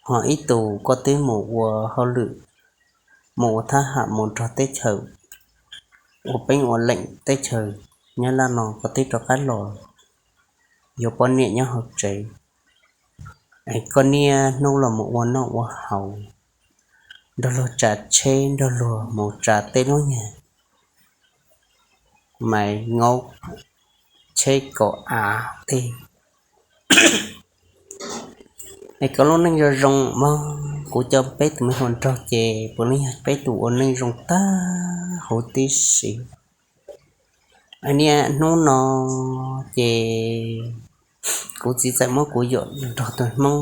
ho ib tus koj twb mus ua hauj lwm, mus ua thab ham mus nrog teb chaws ua peeb ua leem teb chaws Nyab Laj no koj twb rov qab los yuav poj niam nyob hauv tsev. Es koj niaj hnub los mus ua noj ua haus, nrog luag tsav tsheb, nrog luag mus tsav tej lub nyuag maiv ngaub tsheb kaum av tej. Es koj lub neej zoo zoo mog, kuv coj peb tus me hluas nraug ces puav leej yog peb tus ua neej zoo tag huv tib si. Niaj hnub no ces kuv txiv txawm muab kuv yuam nrog tus Hmoob,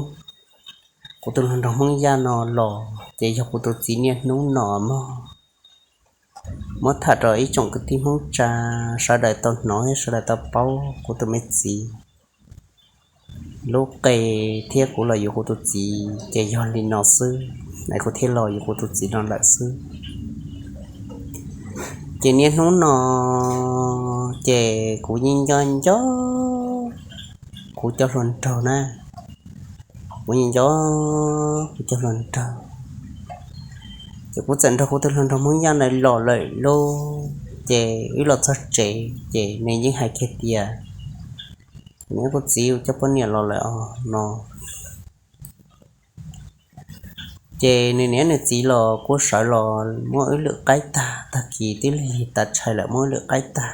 kuv tus hluas nraug Hmoob Yaj no los ces yog kuv tus txiv niaj hnub no mog. Muab tham rau ib tsoom kwv tij Hmoob tsa sawv daws tau hnov thiab sawv daws tau paub kuv tus me txiv lub qe thiab kuv los yuav kuv tus txiv ces yog li no xwb, es kuv thiaj los yuav kuv tus txiv no lawm xwb. Ces niaj hnub no ces kuv yeej nco nco kuv cov hluas nraug na, kuv yeej nco kuv cov hluas nraug. Ces kuv txawm nrog kuv tus hluas nraug Hmoob Yaj na los lawm lauj, ces wb los txog tsev ces nws yeej hais kiag tias, kuv niam kuv txiv, kuv coj poj niam los lawm os no. Ces nws niam nws txiv los kuj sawv los muab wb lwm qaib tag, tag kis twb lig tas tshais lawm muab wb lwm qaib tag.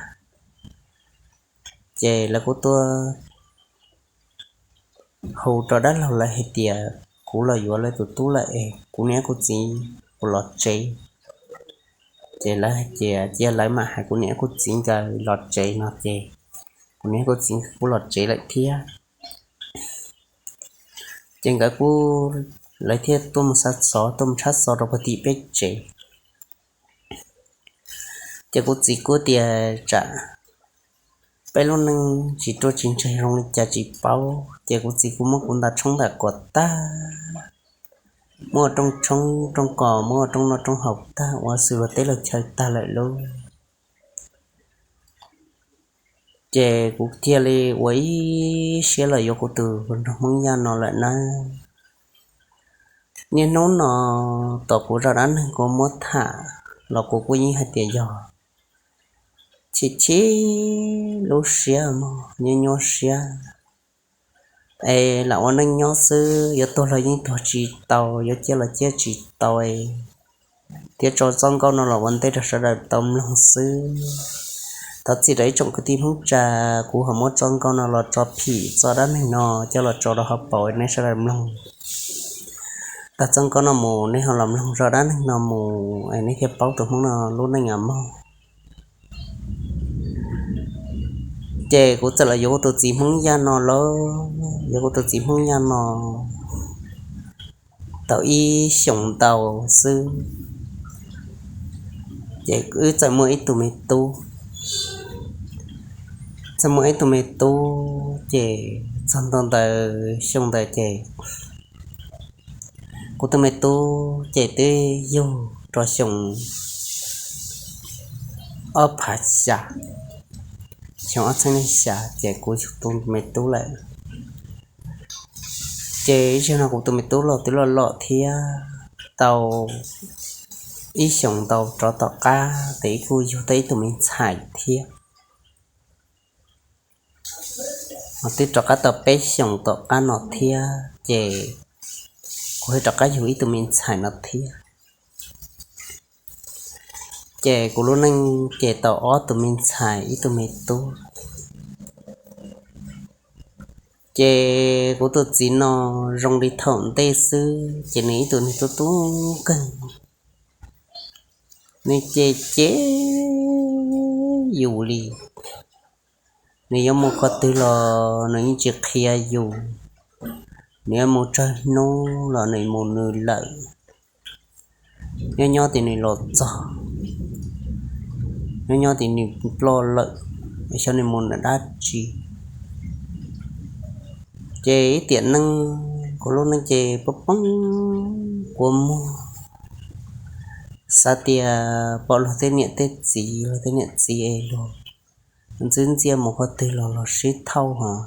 Ces lawv kuj tuaj hu rau dab laug lawv hais tias kuv los yuav lawv tus tub lawm es kuv niam kuv txiv puas los tsev. Ces lawv hais tias cia lawv mam hais kuv niam kuv txiv nkawd los tsev no ces kuv niam kuv txiv kuj los tsev lawm thiab. Ces nkawd kuj, lawv thiaj tuaj mus xa xov, tuaj mus tshab xov rau puag tim peb tsev. Ces kuv txiv kuj tias tsam peb lub neej tsis ruaj tsis ntseg zoo li cas tsis paub, ces kuv txiv kuj muab kuv nta tshoob ntam kuam tag, muab rooj tshoob rooj kos, muab rooj noj rooj haus tag, ua xws luag teb luag chaw tag lawm lauj. Ces kuv thiaj li ua ib siab los yuav kuv tus nraug Hmoob Yaj no lawm nawb. Niaj hnub no tom kuv zaj dab neeg kuv muab tham los kuv kuj yeej hais tias yog chim chim lub siab mog, nyuaj nyuaj siab. Es lam ua neej nyob xwb, yuav tuag los yeej tuag tsis tau, yuav ciaj los ciaj tsis tau. Thiab tso txoj nkauj no los ua ntej rau sawv daws tau mloog xwb. Thov txim rau ib tsoom kwv tij Hmoob tsa, kuv ho muab txoj nkauj no los tso phim txoj dab neeg no coj los tso rau hauv paus nej sawv daws mloog. Tag txoj nkauj no mus nej ho los mloog zaj dab neeg no mus es nej thiaj paub tus Hmoob no lub neej mog. Ces kuv txawm los yuav kuv tus txiv Hmoob Yaj no lauj, yuav kuv tus txiv Hmoob Yaj no tau ib xyoos ntau xwb, ces wb txawm muaj ib tug me tub. Txawm muaj ib tug me tub ces txog ntua ntawd xyoo ntawd ces kuv tus me tub ces twb yug rau xyoo ob phav xya, xyoo ob txhiab xya ces kuv yug tus me tub lawm. Ces ib zaug no kuv tus me tub los twb loj loj thiab, tau ib xyoos ntau rov tom qab ces ib kuj yug tau ib tug me ntxhais thiab. Ho twb rov qab tau peb xyoos tom qab no thiab ces kuv thiaj rov qab yug ib tug me ntxhais no thiab. Ces kuv lub neej ces tau ob tug me ntxhais ib tug me tub. Ces kuv tus txiv no zoo li thaum ntej xwb ces nws ib tug neeg tub tub kawg, nws cem cem yus li. Nws yuav mus qhov twg los nws yeej tsis qhia yus, nws yuav mus tsawg hnub los nws mus nws lawm. Nyob nyob tias nws los txog, nyob nyob tias nws ploj lawm, xyov nws mus nram dab tsi. Ces ib tiam neej kuv lub neej ces poob poob kua muag, xav tias pom luag tej niam tej txiv, luag tej niam txiv es luag ntxwb ntxiaj mus qhov twg los los sib thauj hos.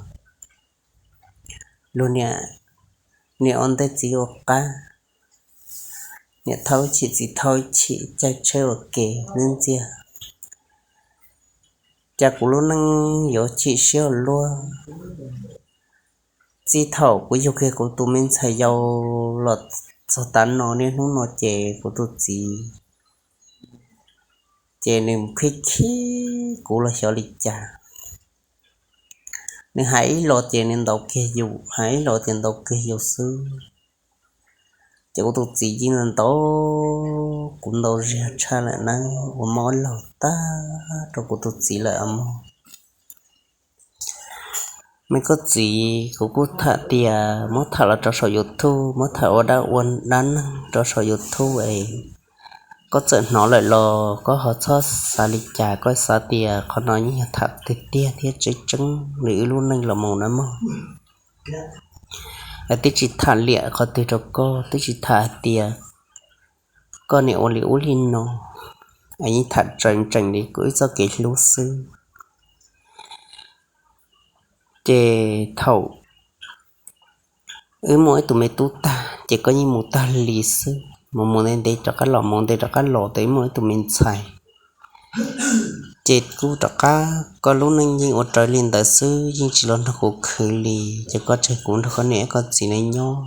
Luag niam, niam ua ntej txiv ua qab, niam thauj ib chim txiv thauj ib chim, caij tsheb ua ke ntxwb ntxiaj. Cas kuv lub neej yuav chim siab ua luaj. Txij thaum kuv yug kiag kuv tus me ntxhais yau los txog tav no niaj hnub no ces kuv tus txiv ces nws khib khib kuv los xyov li cas. Nws hais ib los ces nws ntaus kiag yus, hais ib los ces ntaus kiag yus xwb. Ces kuv tus txiv yeej ntaus kuv ntau zog tshaj lawm na, ua mob laug tag rau kuv tus txiv lawm os mog. Me koj txiv, kuv kuj tham tias muab tham los rau saum YouTube, muab tham ua dab ua dab neeg rau saum YouTube es koj txawm hnov lawm los koj ho txhob xav li cas, koj xav tias qhov no yeej yog tham tiag tiag thiab tseeb tseeb li wb lub neej los mus na mog. Es twb tsis tham liam qhov twg rau koj, twb tsis tham hais tias koj niam ua li ub li no, es yeej tham tseeb tseeb li kuv wb txoj kev hlub xwb. Ces thaum wb muaj ib tug me tub tag ces koj yeej mus tag li xwb, mus mus ntev ntev rov qab los, mus ntev rov qab los, tes wb muaj ib tug me ntxhais. Ces kuj rov qab koj lub neej yeej ua raws li ntawd xwb, yeej tsis los nrog kuv khwv li. Ces koj tseg kuv nrog koj niam koj txiv na nyob,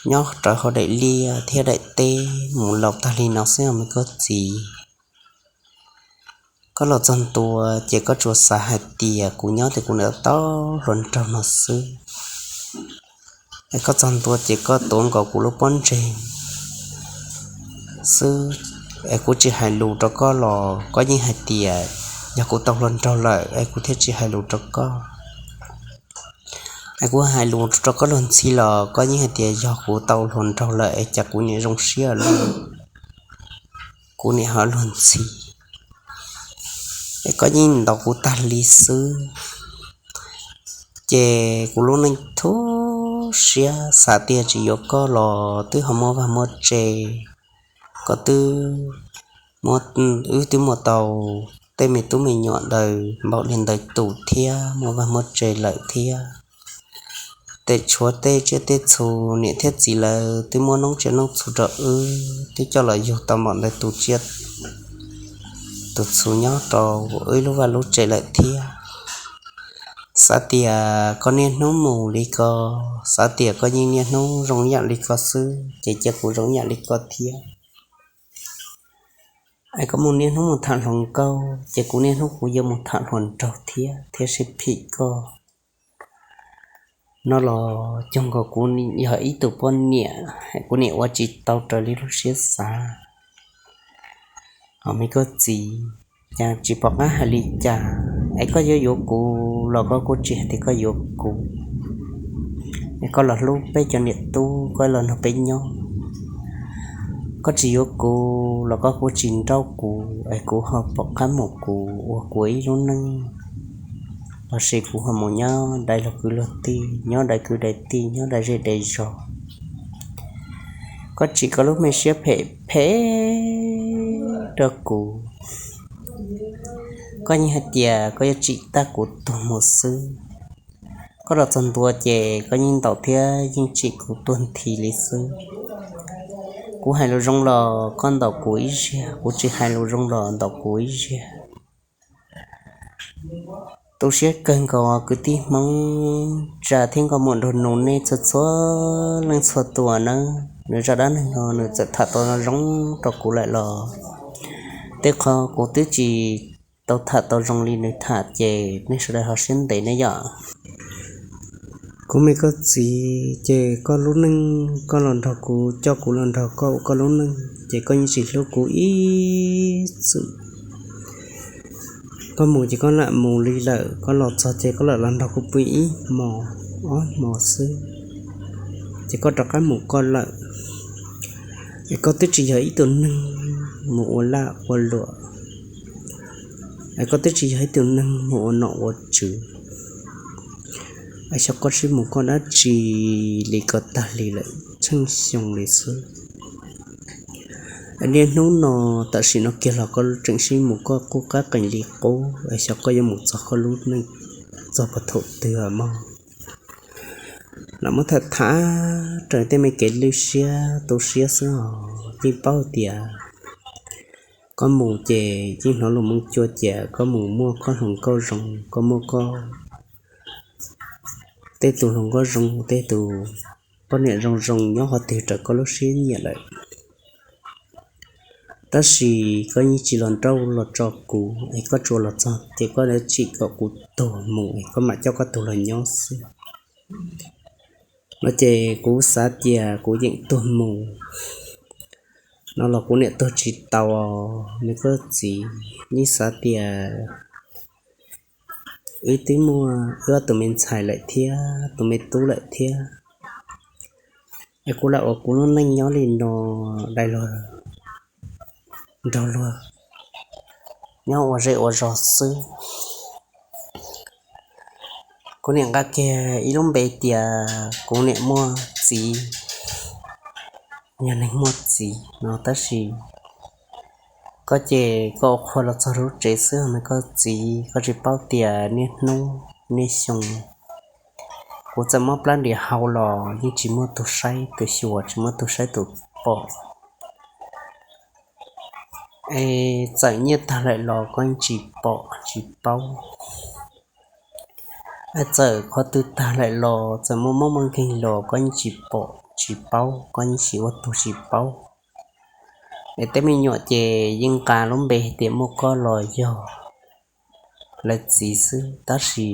nyob rawv hauv daim liaj thiab daim teb mus laus tag li no xwb os me koj txiv. Koj los txog ntua ces koj tsuas xav hais tias kuv nyob ces kuv niam tau hluas nraug no xwb. Es koj txog ntua ces koj tuav nkaus kuv lub pob ntseg xwb, es kuv tsis hais lus rau koj los koj yeej hais tias yog kuv tau hluas nraug lawm es kuv thiaj tsis hais lus rau koj. Es kuv hais lus rau koj luag ntxhi los koj yeej hais tias yog kuv tau hluas nraug lawm es cas kuv niam zoo siab lawm, kuv niam ho luag ntxhi, es koj yeej ntaus kuv tag li xwb. Ces kuv lub neej tu siab, xav tias tsis yuav koj los twb ho muaj vaj muaj tse, koj twb, wb twb muaj tau tej me tub me nyuam ntawd npaum li ntawd tus thiab muaj vaj muaj tse lawm thiab. Tes tshuav tej tsiaj tej txhu, niam thiab txiv lawv twb muab noob tsiaj noob txhu rau wb, twb coj los yug tau npaum ntawd tus tsiaj tus txhu nyob rau wb lub vaj lub tse lawm thiab. Xav tias koj niaj hnub mus li ko, xav tias koj yeej niaj hnub zoo yam li ko xwb ces cia kuv zoo yam li ko thiab. Es koj mus niaj hnub mus tham hluas nkauj ces kuv niaj hnub kuv yuav mus tham hluas nraug thiab thiab sib phim koj. No los cuag nkaus kuv yog ib tug poj niam, kuv niam ua tsis tau raws li lub siab xav. Hos me koj txiv, cas tsis pom qab hais li cas, es koj yuav yuav kuv los koj kuj tsis hais tias koj yuav kuv, es koj los hlub peb cov niam tub, koj los nrog peb nyob. Koj tsis yuav kuv los koj kuj tsis nrauj kuv, es kuv ho pom qab mus kuv ua kuv ib lub neej, lossis kuv ho mus nyob dai luag kwv luag tij, nyob dai kwv dai tij, nyob dai zej dai zos. Koj tsim koj lub me siab phem phem rau kuv. Koj yeej hais tias koj yuav tsim tag kuv tuag mus xwb. Koj los txog ntua ces koj yeej ntaus thiab yeej tsim kuv tuag nthi li xwb. Kuv hais lus zoo los koj ntaus kuv ib zaug, kuv tsis hais lus zoo los ntaus kuv ib zaug. Tu siab kawg nkaus kwv tij Hmoob, tsa thiab nkauj muam nraug nus nej txhua txhua leej txhua tus nawb. Nws zaj dab neeg no nws txawm tham tau zoo rau kuv lawm los tej qho kuv twb tsis tau tham tau zoo li nws tham ces nej sawv daws ho siab ntev ne yom. Kuv me koj txiv, ces koj lub neej koj los nrog kuv, coj kuv los nrog koj ua koj lub neej, ces koj yeej tsis hlub kuv ib txwm. Koj mus ces koj lam mus li lawm, koj los txog ces koj lam los nrog kuv pw ib hmos ob hmos xwb, ces koj rov qab mus koj lawm. Es koj twb tsis yog ib tug neeg mus ua laj ua luam, es koj twb tsis yog ib tug neeg mus ua nom ua tswv. Es xyov koj sib mus koj dab tsi li ko tag li lawm tsheej xyoo li xwb. Niaj hnub no tam sim no kiag los koj tseem sib mus koj qub qab qees li qub, es xyov koj yuav mus txog koj lub neej txog puag thaum twg mog. Los muab tham tham raws tej me kev lwj siab tu siab xwb os, yeej paub tias koj mus ces yeej hnov lus moo cua cia koj mus muaj koj hluas nkauj zoo, koj muaj koj tej tus hluas nkauj zoo, tej tus poj niam zoo zoo nyob qhov twg raws koj lub siab nyiam lawm. Tab sis koj yeej tsis los nrauj los tso kuv, es koj tsuas los txog ces koj tsim kom kuv tuag mus es koj mam coj koj tus los nyob xwb. No ces kuv xav tias kuv yeem tuag mus no los kuv niam tuag tsis tau os me koj txiv. Yeej xav tias wb twb muaj wb ob tus me ntxhais lawm thiab tus me tub lawm thiab, es kuv lam ua kuv lub neej nyob li no dai luag nrog luag nyob ua zej ua zos xwb. Kuv niam nqa kiag ib lub npe tias kuv niam muaj txiv, yog neeg muaj txiv no tab sis koj ces koj ua qhua los txog lub tsev xwb me koj txiv, koj tsis paub tias niaj hnub niaj xyoo kuv txawm muab plab ntias hau los yeej tsis muaj tus saib tus xyuas, tsis muaj tus saib tus pom. Es txawm nyiaj tag lawm los koj yeej tsis pom tsis paub. Es txawm qhov twg tag lawm los txawm muaj mob muaj nkeeg los koj yeej tsis pom tsis paub, koj yeej tsis ua tug tsis paub. Es tej me nyuam ces yeej nqa lub npe hais tias muaj koj los yog lawv txiv xwb, tab sis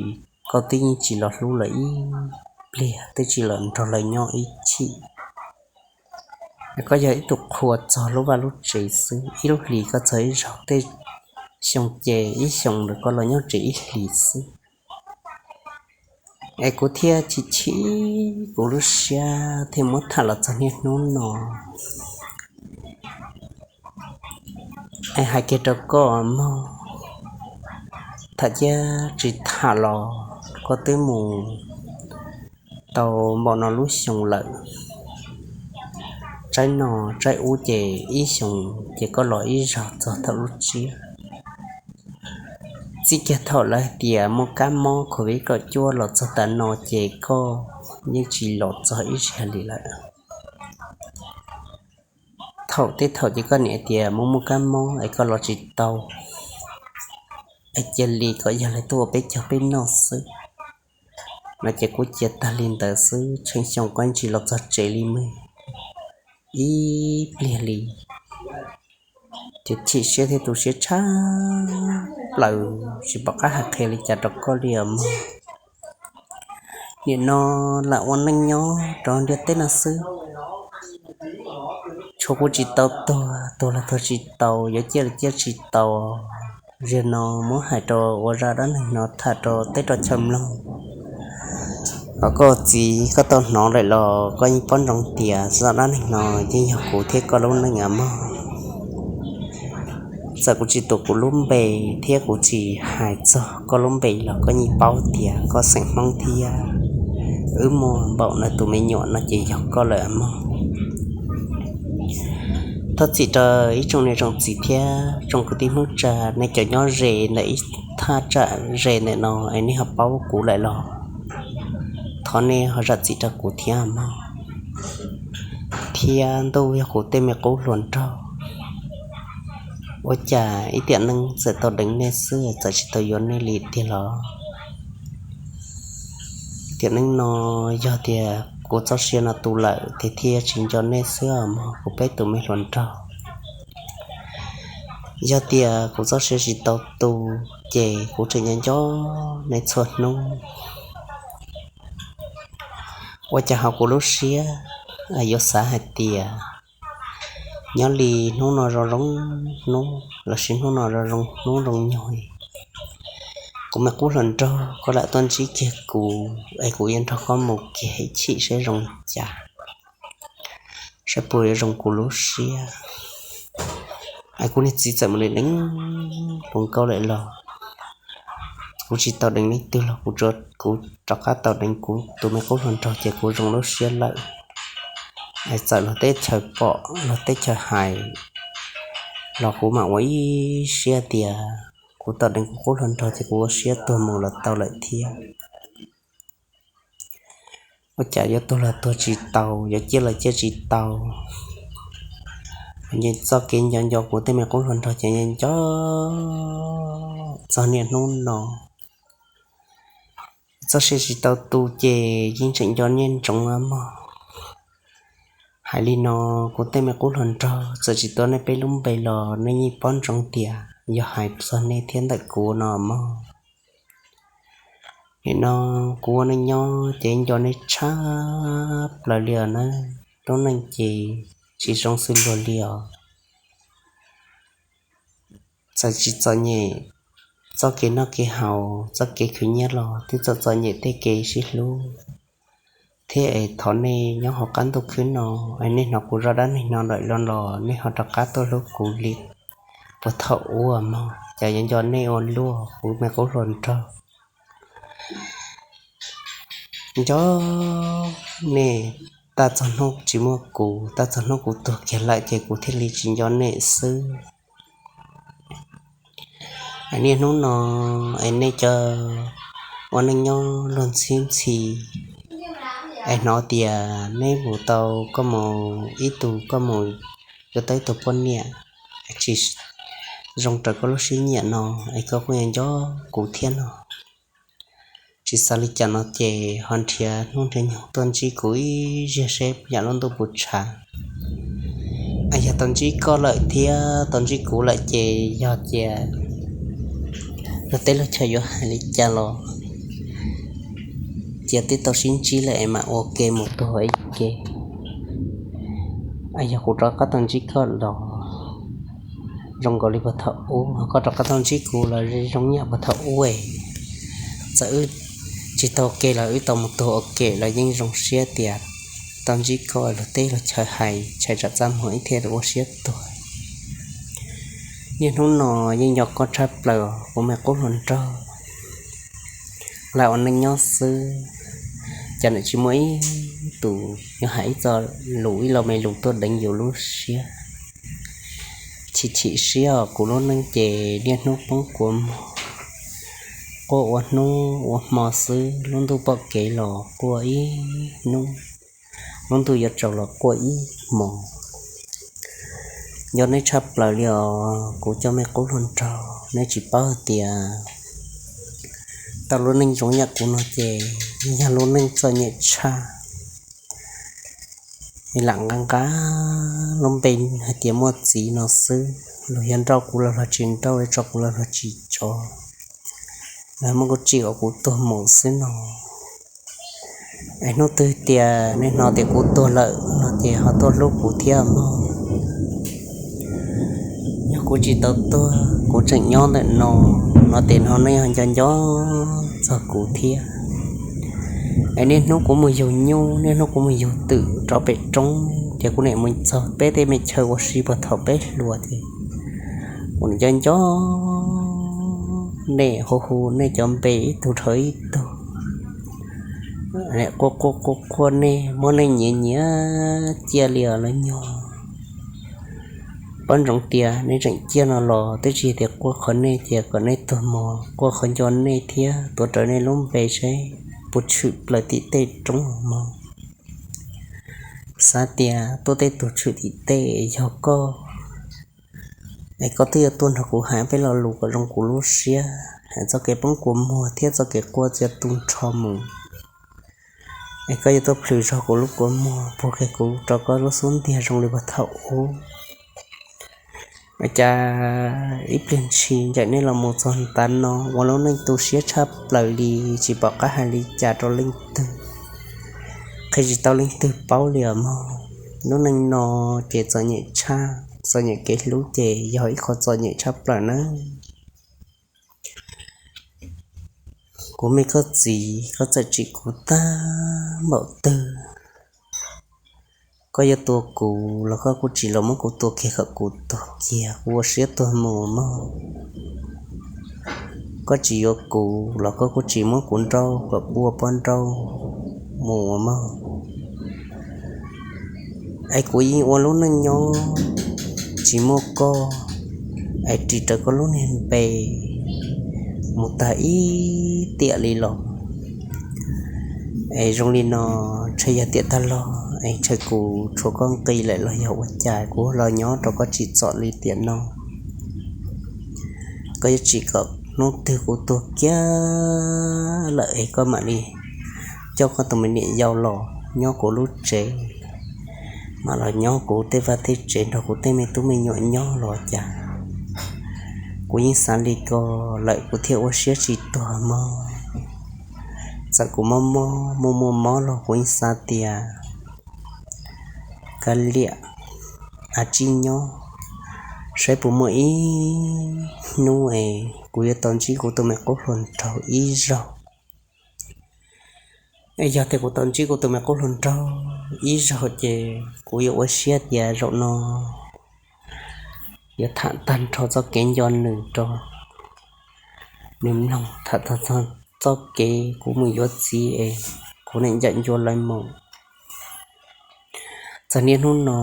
koj twb yeej tsis los hlub lawv ib pliag, twb tsis los nrog lawv nyob ib chim. Es koj yog ib tug qhua txog lub vaj lub tsev xwb, ib lub hlis koj txog ib zaug, tej xyoo ces ib xyoo ntawd koj los nyob tsev ib hlis xwb. Es kuv thiaj chim chim kuv lub siab thiaj muab tham los txog niaj hnub no. Es hais kiag rau koj mog, tham thiab tsis tham los koj twb mus tau npaum no lub xyoo lawm. Tsaib no tsaib ub ces ib xyoos ces koj los ib zaug txog thaum lub tsiab. Txij kiag thaum lawv hais tias muaj kab mob COVID kaum cuaj los txog tav no ces koj yeej tsis los txog ib zaug li lawm. Thaum tej thaum ces koj niam hais tias muaj muaj kab mob es koj los tsis tau, es cia li kom yog lawv tuaj ua peb cog peb noj xwb. No ces kuv cia tag li ntawd xwb, tsheej xyoo koj yeej tsis los txog tsev li mog, ib pliag li. Ces chim siab thiab tu siab tshaj plaws tsis pom qab hais qhia li cas rau koj li os mog. Nim no lam ua neej nyob rau ntiaj teb no xwb, tshuav kuv tsis tau tuag, tuag los tuag tsis tau, yuav ciaj los ciaj tsis tau. Zaum no muab hais rau ua zaj dab neeg no tham rau teb rau chaw mloog, kom koj txiv koj tau hnov lawm los koj yeej paub ntsoov tias zaj dab neeg no yeej yog kuv thiab koj lub neej os mog. Txawm kuv tsis tuav kuv lub npe thiab kuv tsis hais txog koj lub npe los koj yeej paub tias koj xeem Hmoob thiab wb muaj npaum no tus me nyuam no ces yog koj lawm mog. Thov txim rau ib tsoom niam tsoom txiv thiab tsoom kwv tij Hmoob tsa, nej cov nyob ze ntawm ib thaj tsam ze ntawm no es nej ho paub kuv lawm los thov nej ho zam txim rau kuv thiab mog. Thiab ntuj yog kuv tej me qub hluas nraug, ua cas ib tiam neej txawm tau deev nej xwb txawm tsis tau yuav nej li tiag los? Tiam neej no yog tias kuv txoj sia no tu lawm ces thiaj tsis nco nej xwb os mog kuv peb tus me hluas nraug. Yog tias kuv txoj sia tsis tau tu, ces kuv tseem nyob nco nej txhua hnub. Ua cas ho kuv lub siab yuav xav hais tias nyob li hnub no zoo zoo hnub lossis hnub no zoo zoo hnub zoo nyoog, kuv me qub hluas nraug koj lam tuaj ntsib kiag kuv es kuv yuav nrog koj mus kiag ib chim saib zoo li cas, saib puas yuav zoo kuv lub siab. Es kuv niag txiv txawm mus deev hluas nkauj lawm los kuv tsis tau deev leej twg los kuv, kuv rov qab tau deev kuv tus me qub hluas nraug ces kuv zoo lub siab lawm. Es txawm luag teb chaws pom luag teb chaws hais los kuv mam ua ib siab tias kuv tau deev kuv qub hluas nraug ces kuv ua siab tuag mus los tau lawm thiab. Ua cas yuav tuag los tuag tsis tau, yuav ciaj los ciaj tsis tau. Ces txoj kev nco nco kuv tej me qub hluas nraug ces nco nco txog niaj hnub no. Txoj sia tsis tau tu ces yeej tseem nco niaj ntsoov mog. Hais li no, kuv tej me qub hluas nraug, txawm tsis tuav nej peb lub npe los nej yeej paub ntsoov tias yog hais txog nej thiab ntawm kuv no mog. Nim no kuv ua neej nyob ces nco nej tshaj plaws li os nawb. Lub neej ces tsis zoo xws luag li os. Txawm tsis txom nyem txoj kev noj kev haus, txoj kev khwv nyiaj los twb txom txom nyem tej kev sib hlub thiab es thov nej nyob hauv qab ntuj khwb no, es nej hnov kuv zaj dab neeg no lawm los nej ho rov qab tuaj hlub kuv li puag thaum ub mog. Cas yuav nco nej ua luaj kuv me qub hluas nraug. Nco nej, tab txog hnub tsis muaj kuv, tab txog hnub kuv tuag kiag lawm ces kuv thiaj li tsis nco nej xwb. Es niaj hnub no es nej cov ua neej nyob luag ntxhi ntxhi, es hnov tias neb mus tau koj mus ib tug, koj mus yuav tau ib tug poj niam tsis zoo raws koj lub siab nyiam no, es koj kuj yuav nco kuv thiab no. Tsis xav li cas no ces ho nrhiav hnub nrhiav nyoog tuaj ntsib kuv ib zaug seb puas yam lub ntuj puas tshav. Yog tau ntsib koj lawm thiab tau ntsib kuv lawm ces yog cia luag teb luag chaw yuav hais li cas los cia twb tau sib ntsib lawm es mam ua ke mus tuag ib ke. Yog kuv rov qab tau ntsib koj los zoo nkaus li puag thaum ub, koj rov qab tau ntsib kuv los zoo ib yam puag thaum ub. Txawm wb tsis tau ua ke los wb tau mus tuag ua ke los yeej zoo siab tias tau ntsib koj, luag teb luag chaw hais tshais tsam txaj muag ib thiaj ua siab tuag. Niaj hnub no yeej nco koj tshaj plaws kuv me qub hluas nraug. Lam ua neej nyob xwb, cas nws tsis muaj ib tus yuav hais ib txoj lus ib lo me lus tuaj deev yus lub siab. Chim chim siab os, kuv lub neej ces niaj hnub poob kua muag, quaj ua hnub ua hmo xwb, lub ntuj pom kev los quaj ib hnub, lub ntuj yuav tsaus los quaj ib hmos. Nco nej tshaj plaws li os kuv cov me qub hluas nraug, nej tsis paub hais tias tau lub neej zoo yam kuv no ces yog lub neej txom nyem tshaj. Lam nqa nqa lub npe hais tias muaj txiv no xwb, luag yog nrauj kuv los luag tsis nrauj, tso kuv los luag tsis tso, luag muab kuv tsim kom kuv tuag mus xwb no. Es hnub twg tias nej hnov tias kuv tuag lawm no ces ho tuaj hlub kuv thiab mog. Yog kuv tsis tau tuag, kuv tseem nyob ntawm no, no ces no nej ho nco nco txog kuv thiab. Es niaj hnub kuv mus yug nyuj, niaj hnub kuv mus yug twm rau pem roob ces kuv niam mus txog peb tej me chaw ua si puag thaum peb hluas ces kuv nco nco nej, hu hu nej cov npe ib tug dhau ib tug, quaj quaj quaj quaj nej, muab nej nyiav nyiav ciaj li os lawv nyuag. Paub ntsoov tias nej tseem ciaj no los twb tsis tias quaj qhov nej, cia kom nej tuag mog, quaj qhov nco nej thiab tuav rawv nej lub npe seb puas tshwm plaws tim tej roob mog. Xav tias tuaj tej tug tshwm tim tej yog koj, es koj twb yuav tuaj nrog kuv hais peb lo lus kom zoo kuv lub siab, hais txoj kev poob kua muag thiab txoj kev quaj txiav tu nrho mus. Es koj yuav tuaj plhws zog kuv lub kua muag, puag kiag kuv rau koj lub xub ntiag zoo li puag thaum ub. Ua cas ib pliag ntshis ncaim nej los mus txog ntav no ua lub neej tu siab tshaj plaws li, tsis pom qab hais li cas rau leej twg, qhia tsis tau leej twg paub li os mog. Lub neej no ces txom nyem tshaj, txom nyem kev hlub ces yog ib qho txom nyem tshaj plaws nawb. Kuv me koj txiv, koj txawm tsim kuv tag npaum twg, koj yuav tua kuv los koj kuj tsis los muab kuv tua kiag kom kuv tuag kiag kuv ua siab tuag mus mog. Koj tsis yuav kuv los koj kuj tsis muab kuv nrauj kom kuv ua poj nrauj mus mog. Es kuv yeej ua lub neej nyob tsis muaj koj, es ris rawv koj lub niag npe mus tag ib tiam li los. Es zoo li no, ntshe yog tiam tag los es ntshe kuv tshuav koj nqi lawm los yog ua cas kuv los nyob rau koj tsim txom li tiam no. Koj yuav tsim kom hnub twg kuv tuag kiag lawm es koj mam li coj koj tus me niam yau los nyob kuv lub tsev, mam los nyob kuv tej vaj tej tsev nrog kuv tej me tub me nyuam nyob los cas. Kuv yeej xav li ko lawm kuv thiaj ua siab tsis tuag mog. Txawm kuv mob mob muaj muaj mob los kuv yeej xav tias kav liam, av tsib nyob, saib puas muaj ib hnub es kuv yuav tau ntsib kuv tus me qub hluas nraug ib zaug. Yog tias kuv tau ntsib kuv tus me qub hluas nraug ib zaug ces kuv yuav ua siab tias zaum no yuav tham tag nrho txoj kev nco nws rau nws mloog, tham tag txoj kev kuv mus yuav txiv es kuv niam ncaim ncua lawv mus. Txog niaj hnub no,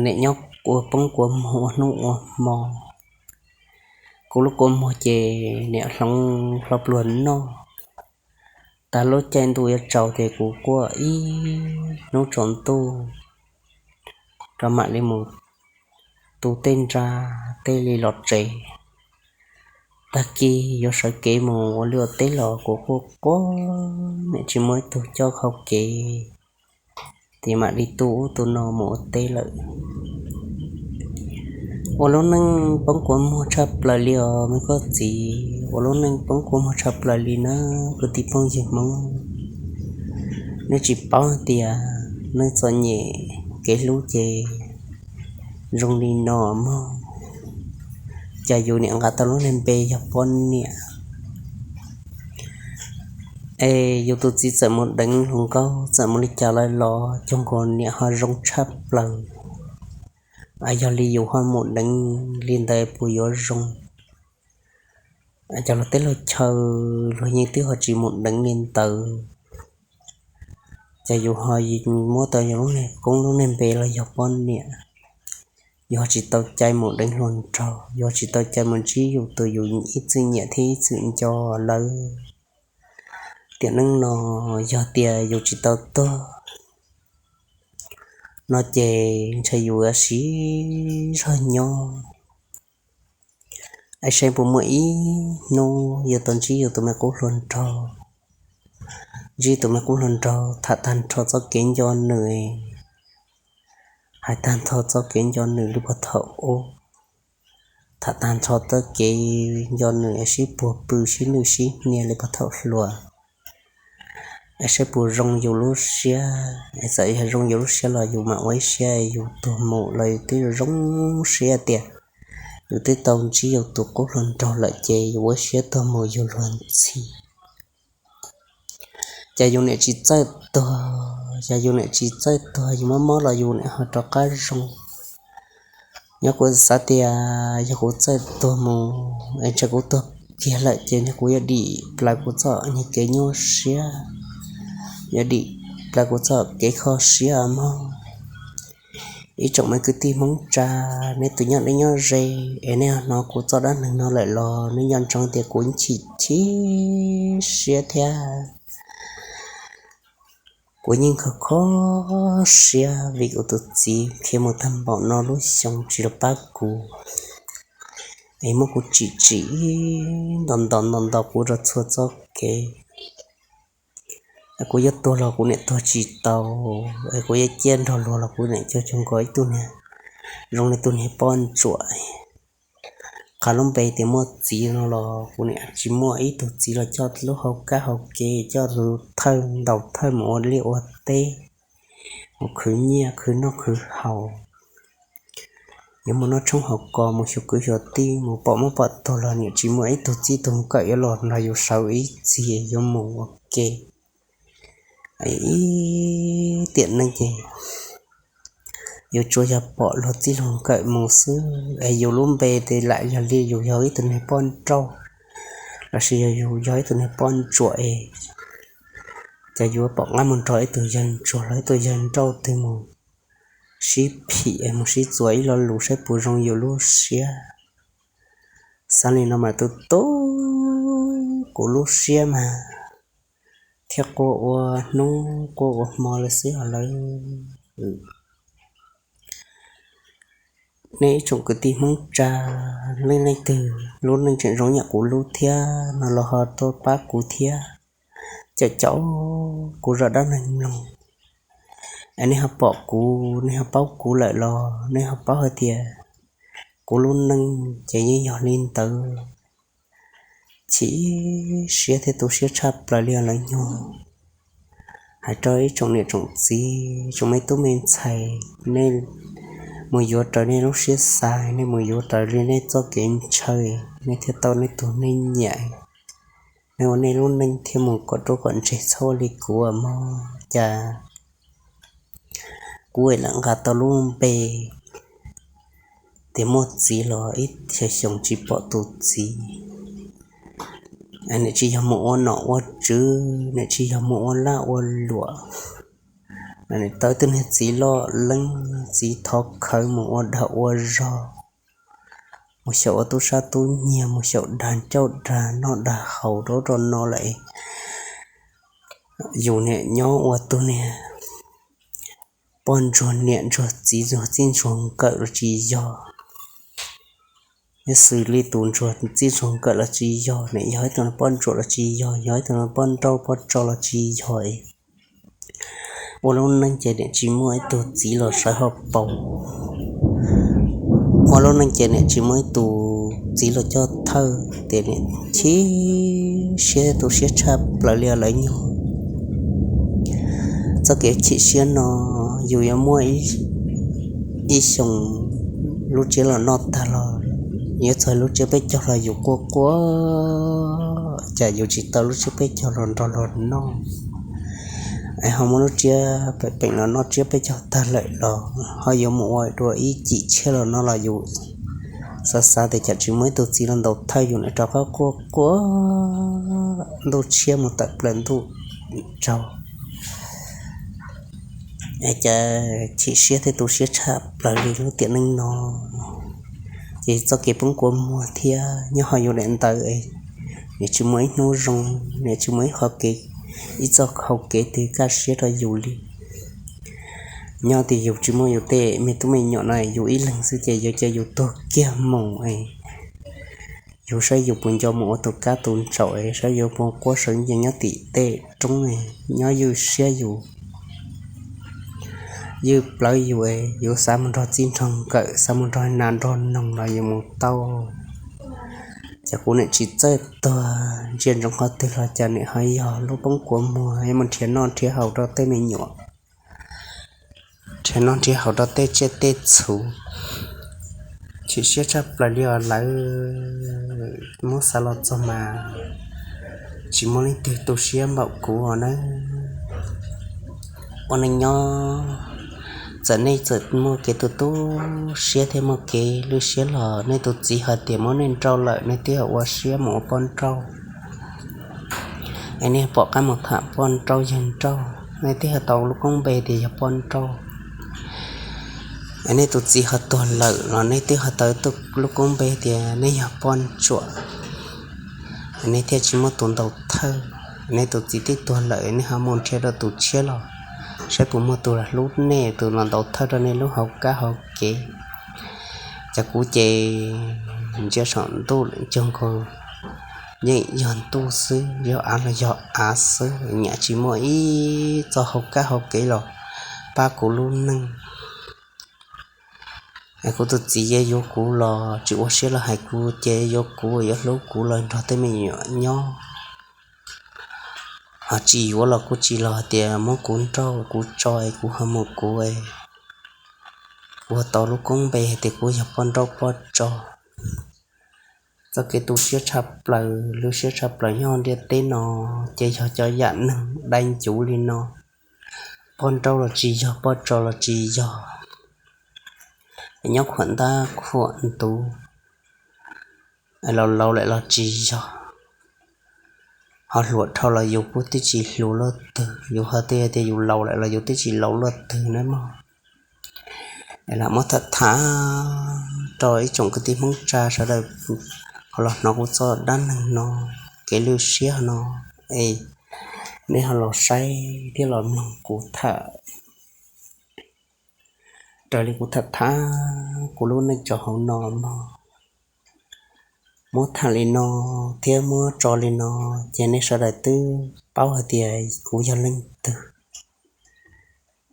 niam nyob ua poob kua muag ua hnub ua hmo. Kuv lub kua muag ces niam hloov hlo pluag noj. Tas lub caij ntuj yuav tsaus ces kuv quaj ib hnub tsaus ntuj rau mam li mus tu tej nra tej li los tsev. Tag kis yuav sawv kev mus ua liaj ua teb los kuv quaj quaj, niam tsis muaj ib tug coj khau kev, ces mam li tu ub tu no mus ua teb lawm. Ua lub neej poob kua muag tshaj plaws li os me koj txiv, ua lub neej poob kua muag tshaj plaws li na kwv tij phooj ywg Hmoob. Nej tsis paub tias neej txom nyem kev hlub ces zoo li no mog. Cas yus niam nqa tau lub niag npe yog poj niam es yus tus txiv txawm mus deev hluas nkauj txawm mus li cas lawm los cov nkaus niam ho zoo tshaj plaws. Yog li yus ho mus deev li ntawd puas yuav zoo? Cov luag teb luag chaw luag yeej twb ho tsis mus deev li ntawd, ces yus ho muab tau yus lub niag koob lub niag npe los yog poj niam, yus ho tsis tau cai mus deev hluas nraug, yus ho tsis tau cai mus ntsib yus tus yus ib txwm nyiam thiab ib txwm nco lawm. Tiam neej no yog tias yus tsis tau tuag no ces ntshe yus yuav siv zog nyob. Es saib puas muaj ib hnub yuav tau ntsib yus tus me qub hluas nraug, ntsib tus me qub hluas nraug tham tag nrho txoj kev nco nws, hais tag nrho txoj kev nco nws li puag thaum ub, tham tag nrho txoj kev nco nws es sib puag pw sib nwj sib hnia li puag thaum hluas. Es saib puas zoo yus lub siab, es txawm yog zoo yus lub siab los yus mam ua ib siab yus tuag mus los yus twb zoo siab tias yus twb tau ntsib yus tus qub hluas nraug lawm ces yus ua siab tuag mus yus luag ntxhi. Ces yus niam tsis txawj tuag, ces yus niam tsis txawj tuag, yus mob mob los yus niam ho rov qab zoo. Nyob kuv xav tias yog kuv txawj tuag mus es ntshe kuv tuag kiag lawm ces ntshe kuv yuav dim plaws kuv txoj niag kev nyuaj siab, yuav dim plaws kuv txoj kev kho siab mog. Ib tsoom me kwv tij Hmoob tsa, neb tus nyob deb nyob ze es nej hnov kuv txoj dab neeg no lawm los nej nco ntsoov tias kuv chim chim siab thiab kuv yeej kho kho siab vim kuv tus txiv khiav mus tag npaum no lub xyoo tsis los pab kuv, es muab kuv tsim tsim nto nto nto nto kuv rau txhua txoj kev. Kuv yuav tuag los kuv niam tuag tsis tau, es kuv yuav ciaj nrog luag los kuv niam cuag cuag nkaus ib tug niag zoo li tus niag poj ntsuam. qha lub npe tias muaj txiv no los kuv niam tsis muaj ib tug txiv los coj lub hauv kab hauv kev, coj tus thawj ntaus thawj mus ua liaj ua teb, mus khwv nyiaj khwv noj khwv haus, yuav mus noj tshoob hauv kos, mus xyuas kwv xyuas tij, mus pom muab pom tuag los niam tsis muaj ib tug txij tug nkawm yuav los nrog yus sawv ib txhis yuav mus ua ke. Ib tiam neej ces yus tsuas yog pom luag txij luag nkawm mus xwb es yus lub npe ces lam yog li yus yog ib tug niag poj nrauj, lossis yog yus yog ib tug niag poj ntsuam es, ces yus pom qab mus nrog ib tug yawg ntsuag los ib tug yawg nrauj twg mus sib phim es mus sib txuas ib lo lus saib puas zoo yus lub siab. Xav li no mas tu tu kuv lub siab mas thiaj quaj ua hnub quaj ua hmo lawm xwb os lawv. Nej ib tsoom kwv tij Hmoob tsa, leej leej twg lub neej tseem zoo yam kuv lub thiab no los ho tuaj pab kuv thiab, caum caum kuv zaj dab neeg mloog. Es nej ho pom kuv, nej ho paub kuv lawm los nej ho paub hais tias kuv lub neej ces yeej yog li ntawd. Chim siab thiab tu siab tshaj plaws li os lawv nyuag. Hais rau ib tsoom niam tsoom txiv, tsoom me tub me ntxhais, nej mus yuav raws nej lub siab xav, nej mus yuav raws li nej txoj kev ntshaw, nej thiaj tau nej tus neeg nyiam. Nej ua nej lub neej thiaj mus kom ruaj kom ntseg, txhob ua li kuv mog. Cas kuv lam nqa tau lub npe tias muaj txiv los ib xyoos xyoo tsis pom tus txiv. Niam tsis yog mus ua nom ua tswv, niam tsis yog mus ua laj ua luam, tau tus niag txiv loj leeb, txiv thov khawv mus ua dag ua zog, mus xyaum ua tub sab tub nyiag, mus xyaum dag ncauj dag noj dag haus rau rau no lawm. Yus niam nyob ua tus niag poj ntsuag niam ntsuag txiv ntsuag txij ntsuag nkawm los tsis yog, yog xws li tus ntsuag txij ntsuag nkawm los tsis yog, niam yog ib tug poj ntsuam los tsis yog, yog ib tug poj nrauj poj tso los tsis yog. Ua lub neej ces niam tsis muaj ib tug txiv los sawv hauv paus. Ua lub neej ces niam tsis muaj ib tus txiv los coj thawj, ces niam chim siab tu siab tshaj plaws li os lawv nyuag. Txoj kev chim siab no yus yuav muaj ib xyoos lub tsiab los noj tag los, yuav txog lub tsiab peb caug los yus quaj quaj, cas yus tsis tau lub tsiab peb caug los nrog luag noj. Es ho muaj lub tsiab peem peem los noj tsiab peb caug tag lawm los ho yuav mus ua dua ib cim tshiab los no los yus xav xav tias cas tsis muaj ib tug txiv los ntaus thawj yus, niam rov qab quaj quaj ntuj tshiab mus tawm plaws ntuj tsaus. Es cas chim siab thiab tu siab tshaj plaws li lub tiam neej no. Ces txoj kev poob kua muag thiab nyob hauv yus daim ntawv, niam tsis muaj ib hnub zoo, niam tsis muaj ib qho kev, ib txoj hau kev twg kaj siab rau yus li. Nyob tias yus tsis muaj yus tej me tub me nyuam no, yus ib leeg xwb ces yuav cia yus tuag kiag mus es yus saib yus puas nco mus ua tus kab tus ntsaum, saib yus puas quab sawv nce nyob tim tej roob, nyob ywj siab yus, ywj plawv yus, yus xav mus nrog txij nrog nkawm, xav mus nrog nas nrog noog los yus mus tau. Ces kuv niam tsis txawj tuag, ntsia ntsoov qhov twg los cas niam ho yog lub poob kua muag, mus nrhiav noj nrhiav haus rau tej me nyuam, nrhiav noj nrhiav haus rau tej tsiaj tej txhu. Chim siab tshaj plaws li os lawv, muab xav los txog mas tsis muaj leej twg tu siab npaum kuv os nawb. Ua neej nyob, txawm nej txawm muaj kev tu tu siab thiab muaj kev lwj siab los nej tus txiv hais tias muab nej nrauj lawm nej twb ua siab mus ua poj nrauj. Es nej pom qab mus tham poj nrauj yawg nrauj, nej twb ho tau lub koob npe tias yog poj nrauj. Es nej tus txiv ho tuag lawm los nej twb ho tau lub koob npe tias nej yog poj ntsuam. Nej thiaj tsis muaj tus ntaus thawj. Nej tus txiv twb tuag lawm, nej ho mus nrhiav rau tus tshiab los saib puas muaj tus los hlub nej, tus los ntaus thawj rau nej lub hauv kab hauv kev. Ces kuv ces ntsia saum ntuj lawm, nco nkaus yeej yog ntuj xwb, yog av los yog av xwb, nyam tsis muaj ib txoj hauv kab hauv kev los pab kuv lub neej. Es kuv tus txiv yeej yuav kuv los tsis ua siab los hais kuv ces yuav kuv yuav hlub kuv los nrog tej me nyuam nyob, ho tsis yuav los kuj tsis los tias muab kuv nrauj kuv tso es kuv ho mus kuv, kuv ho tau lub koob npe hais tias kuv yog poj nrauj poj tso. Txoj kev tu siab tshaj plaws, lub siab tshaj plaws nyob ntiaj teb no ces yog cov yam neeg dai ncuv li no. Poj nrauj los tsis yog, poj tso los tsis yog, nyob khuam ntab khuam ntuv, laus laus lawm los tsis yog, ho hluas dhau los yus kuj twb tsis hluas luaj twg, yus ho twb tias yus laus lawm los yus twb tsis laus luaj twg na mog. Es lam muab tham tham rau ib tsoom kwv tij Hmoob tsa sawv daws ho los hnov kuv txoj dab neeg no, kev lwj siab no, es nej ho los saib thiab los mloog kuv tham raws li kuv tham tham kuv lub neej tso hauv no mog. Muab tham li no thiab muab tso li no ces nej sawv daws twb paub hais tias kuv yog leej twg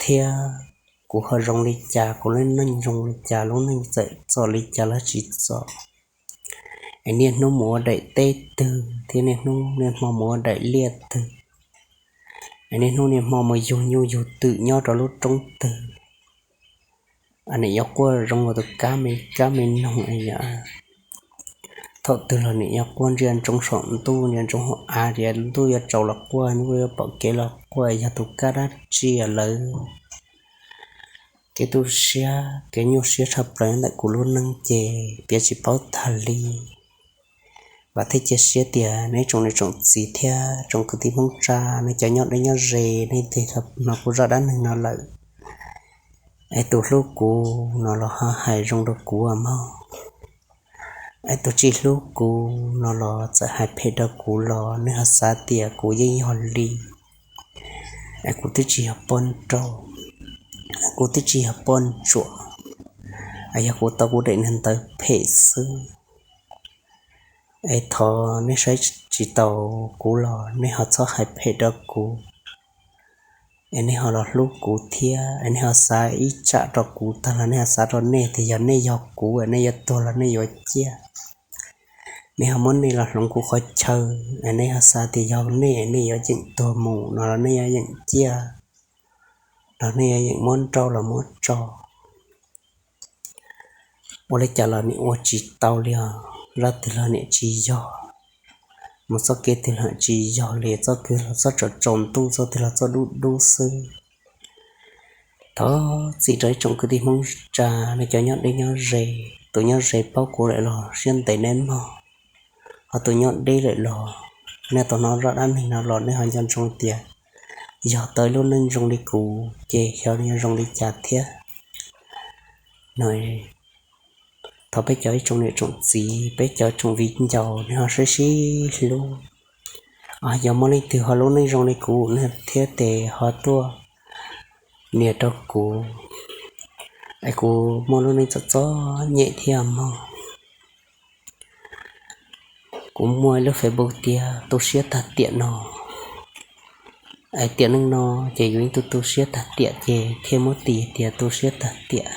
thiab kuv ho zoo li cas, kuv lub neej zoo li cas, lub neej txawm txom li cas los tsis txom. Es niaj hnub mus ua daim teb twg thiab niaj hnub niaj hmo mus ua daim liaj twg, es niaj hnub niaj hmo mus yug nyuj yug twm nyob rau lub roob twg, nim yuav quaj zoo ua tus kab me kab me noog es yog thaum twg los nim yuav quaj ntsia ntsoov saum ntuj ntsia ntsoov hauv av tias ntuj yuav tsaus los quaj, ntuj yuav pom kev los quaj, yog tus kab dab tsi lawm. Kev tu siab kev nyuaj siab tshaj plaws ntawm kuv lub neej ces piav tsis paub tag li. Vam thiab cia siab tias nej tsoom niam tsoom txiv thiab tsoom kwv tij Hmoob tsa, nej cov nyob deb nyob ze, nej twb hnov kuv zaj dab neeg no lawm, es tus hlub kuv no los ho hais zoo rau kuv mog. Es tus tsis hlub kuv no los txawm hais phem rau kuv los nej ho xav tias kuv yeej yog li, es kuv twb tsis yog poj nrauj, kuv twb tsis yog poj ntsuam, es yog kuv tau kuv daim niag ntawv phem xwb. Es thov nej saib tsis taus kuv los nej ho txhob hais phem rau kuv, es nej ho los hlub kuv thiab, es nej ho xav ib tsam rau kuv tag los nej ho xav rau nej tias yog nej yog kuv es nej yuav tuag los nej yuav ciaj. Nej ho muab nej los hloov kuv qhov chaw, es nej ho xav tias yog nej, nej yuav yeem tuag mus no los nej yuav yeem ciaj, los nej yuav yeem muab nrauj los muab tso. Ua li cas los nim ua tsis tau li os, zaj twg los nim tsis yog, mus txoj kev twg los tsis yog li, txoj kev los txoj tsaus tsaus ntuj, txoj twg los txoj dub dub xwb. Thov txim rau ib tsoom kwv tij Hmoob tsa, nej cov nyob deb nyob ze, tus nyob ze paub kuv lawm los siab ntev nej mog, ho tus nyob deb lawm los nej tau hnov zaj dab neeg no los nej ho nco ntsoov tias yog tau ib lub neej zoo li kuv ces xyov nws yuav zoo li cas thiab no. Thov peb cov ib tsoom niam tsoom txiv, peb cov tsoom viv ncaus nej ho sib sib hlub. Yog muaj leej twg ho lub neej zoo li kuv thiab ces ho tuaj nias rau kuv, es kuv muaj lub neej txom txom nyem thiab mog. Kuv muaj ib lub Facebook tias tu siab tag tiam no. Es tiam neej no ces yus yeej tu tu siab tag tiam ces thiaj muab tis tias tu siab tag tiam.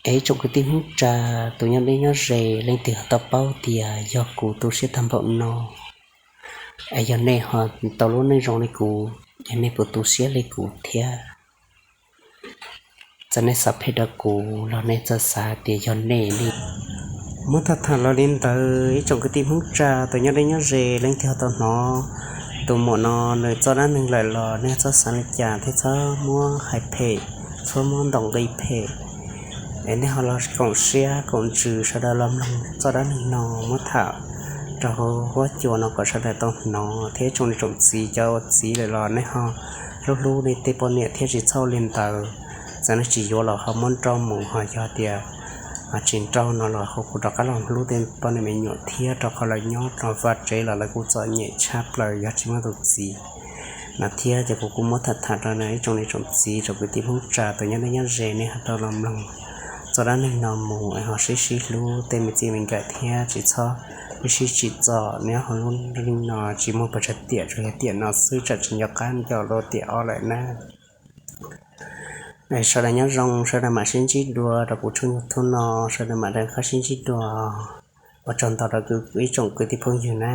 Es ib tsoom kwv tij Hmoob tsa, tus nyob deb nyob ze, leej twg ho tau paub tias yog kuv tu siab tag npaum no, es yog nej ho tau lub neej zoo li kuv, es nej puas tu siab li kuv thiab? Txawm nej xav phem rau kuv los nej txawm xav tias yog nej li. Muab tham tham los li ntawd ib tsoom kwv tij Hmoob tsa, tus nyob deb nyob ze, leej twg ho tau hnov tus muam no nws txoj dab neeg lawm los nej txhob xav li cas thiab txhob muab hais phem, txhob muab ntaus nqi phem. Es nej ho los koom siab koom ntsws sawv daws los mloog txoj dab neeg no muab tham rau hauv huab cua no kom sawv daws tau hnov thiab ib tsoom niam tsoom txiv, cov ua txiv lawm los nej ho hlub hlub nej tej poj niam thiab tsis txhob ua li ntawd. Txawm nej tsis yuav los ho muab nrauj mus, ho yog tias tsis nrauj no los ho kuj rov qab los hlub tej poj niam me nyuam thiab rau qhov lawv nyob rau vaj tsev los lawv kuj txom nyem tshaj plaws yog tsis muaj tus txiv no thiab. Ces kuv kuj muab tham tham rau ib tsoom niam tsoom txiv, tsoom kwv tij Hmoob tsa, tus nyob deb nyob ze, nej ho tau los mloog txoj dab neeg no mus es ho sib sib hlub tej me txij me nkawm thiab tsis txhob sib sib tsim txom. Nyob hauv lub neej no tsis muaj pes tsawg tiam, tsuas yog tiam no xwb, tsam tsis nco qab nco lawm tiam ob lawm na. Sawv daws nyob zoo, sawv daws mam sib ntsib dua rau kuv tshooj YouTube no, sawv daws mam rov qab sib ntsib dua. Ua tsaug ntau rau ib tsoom kwv tij phooj ywg na.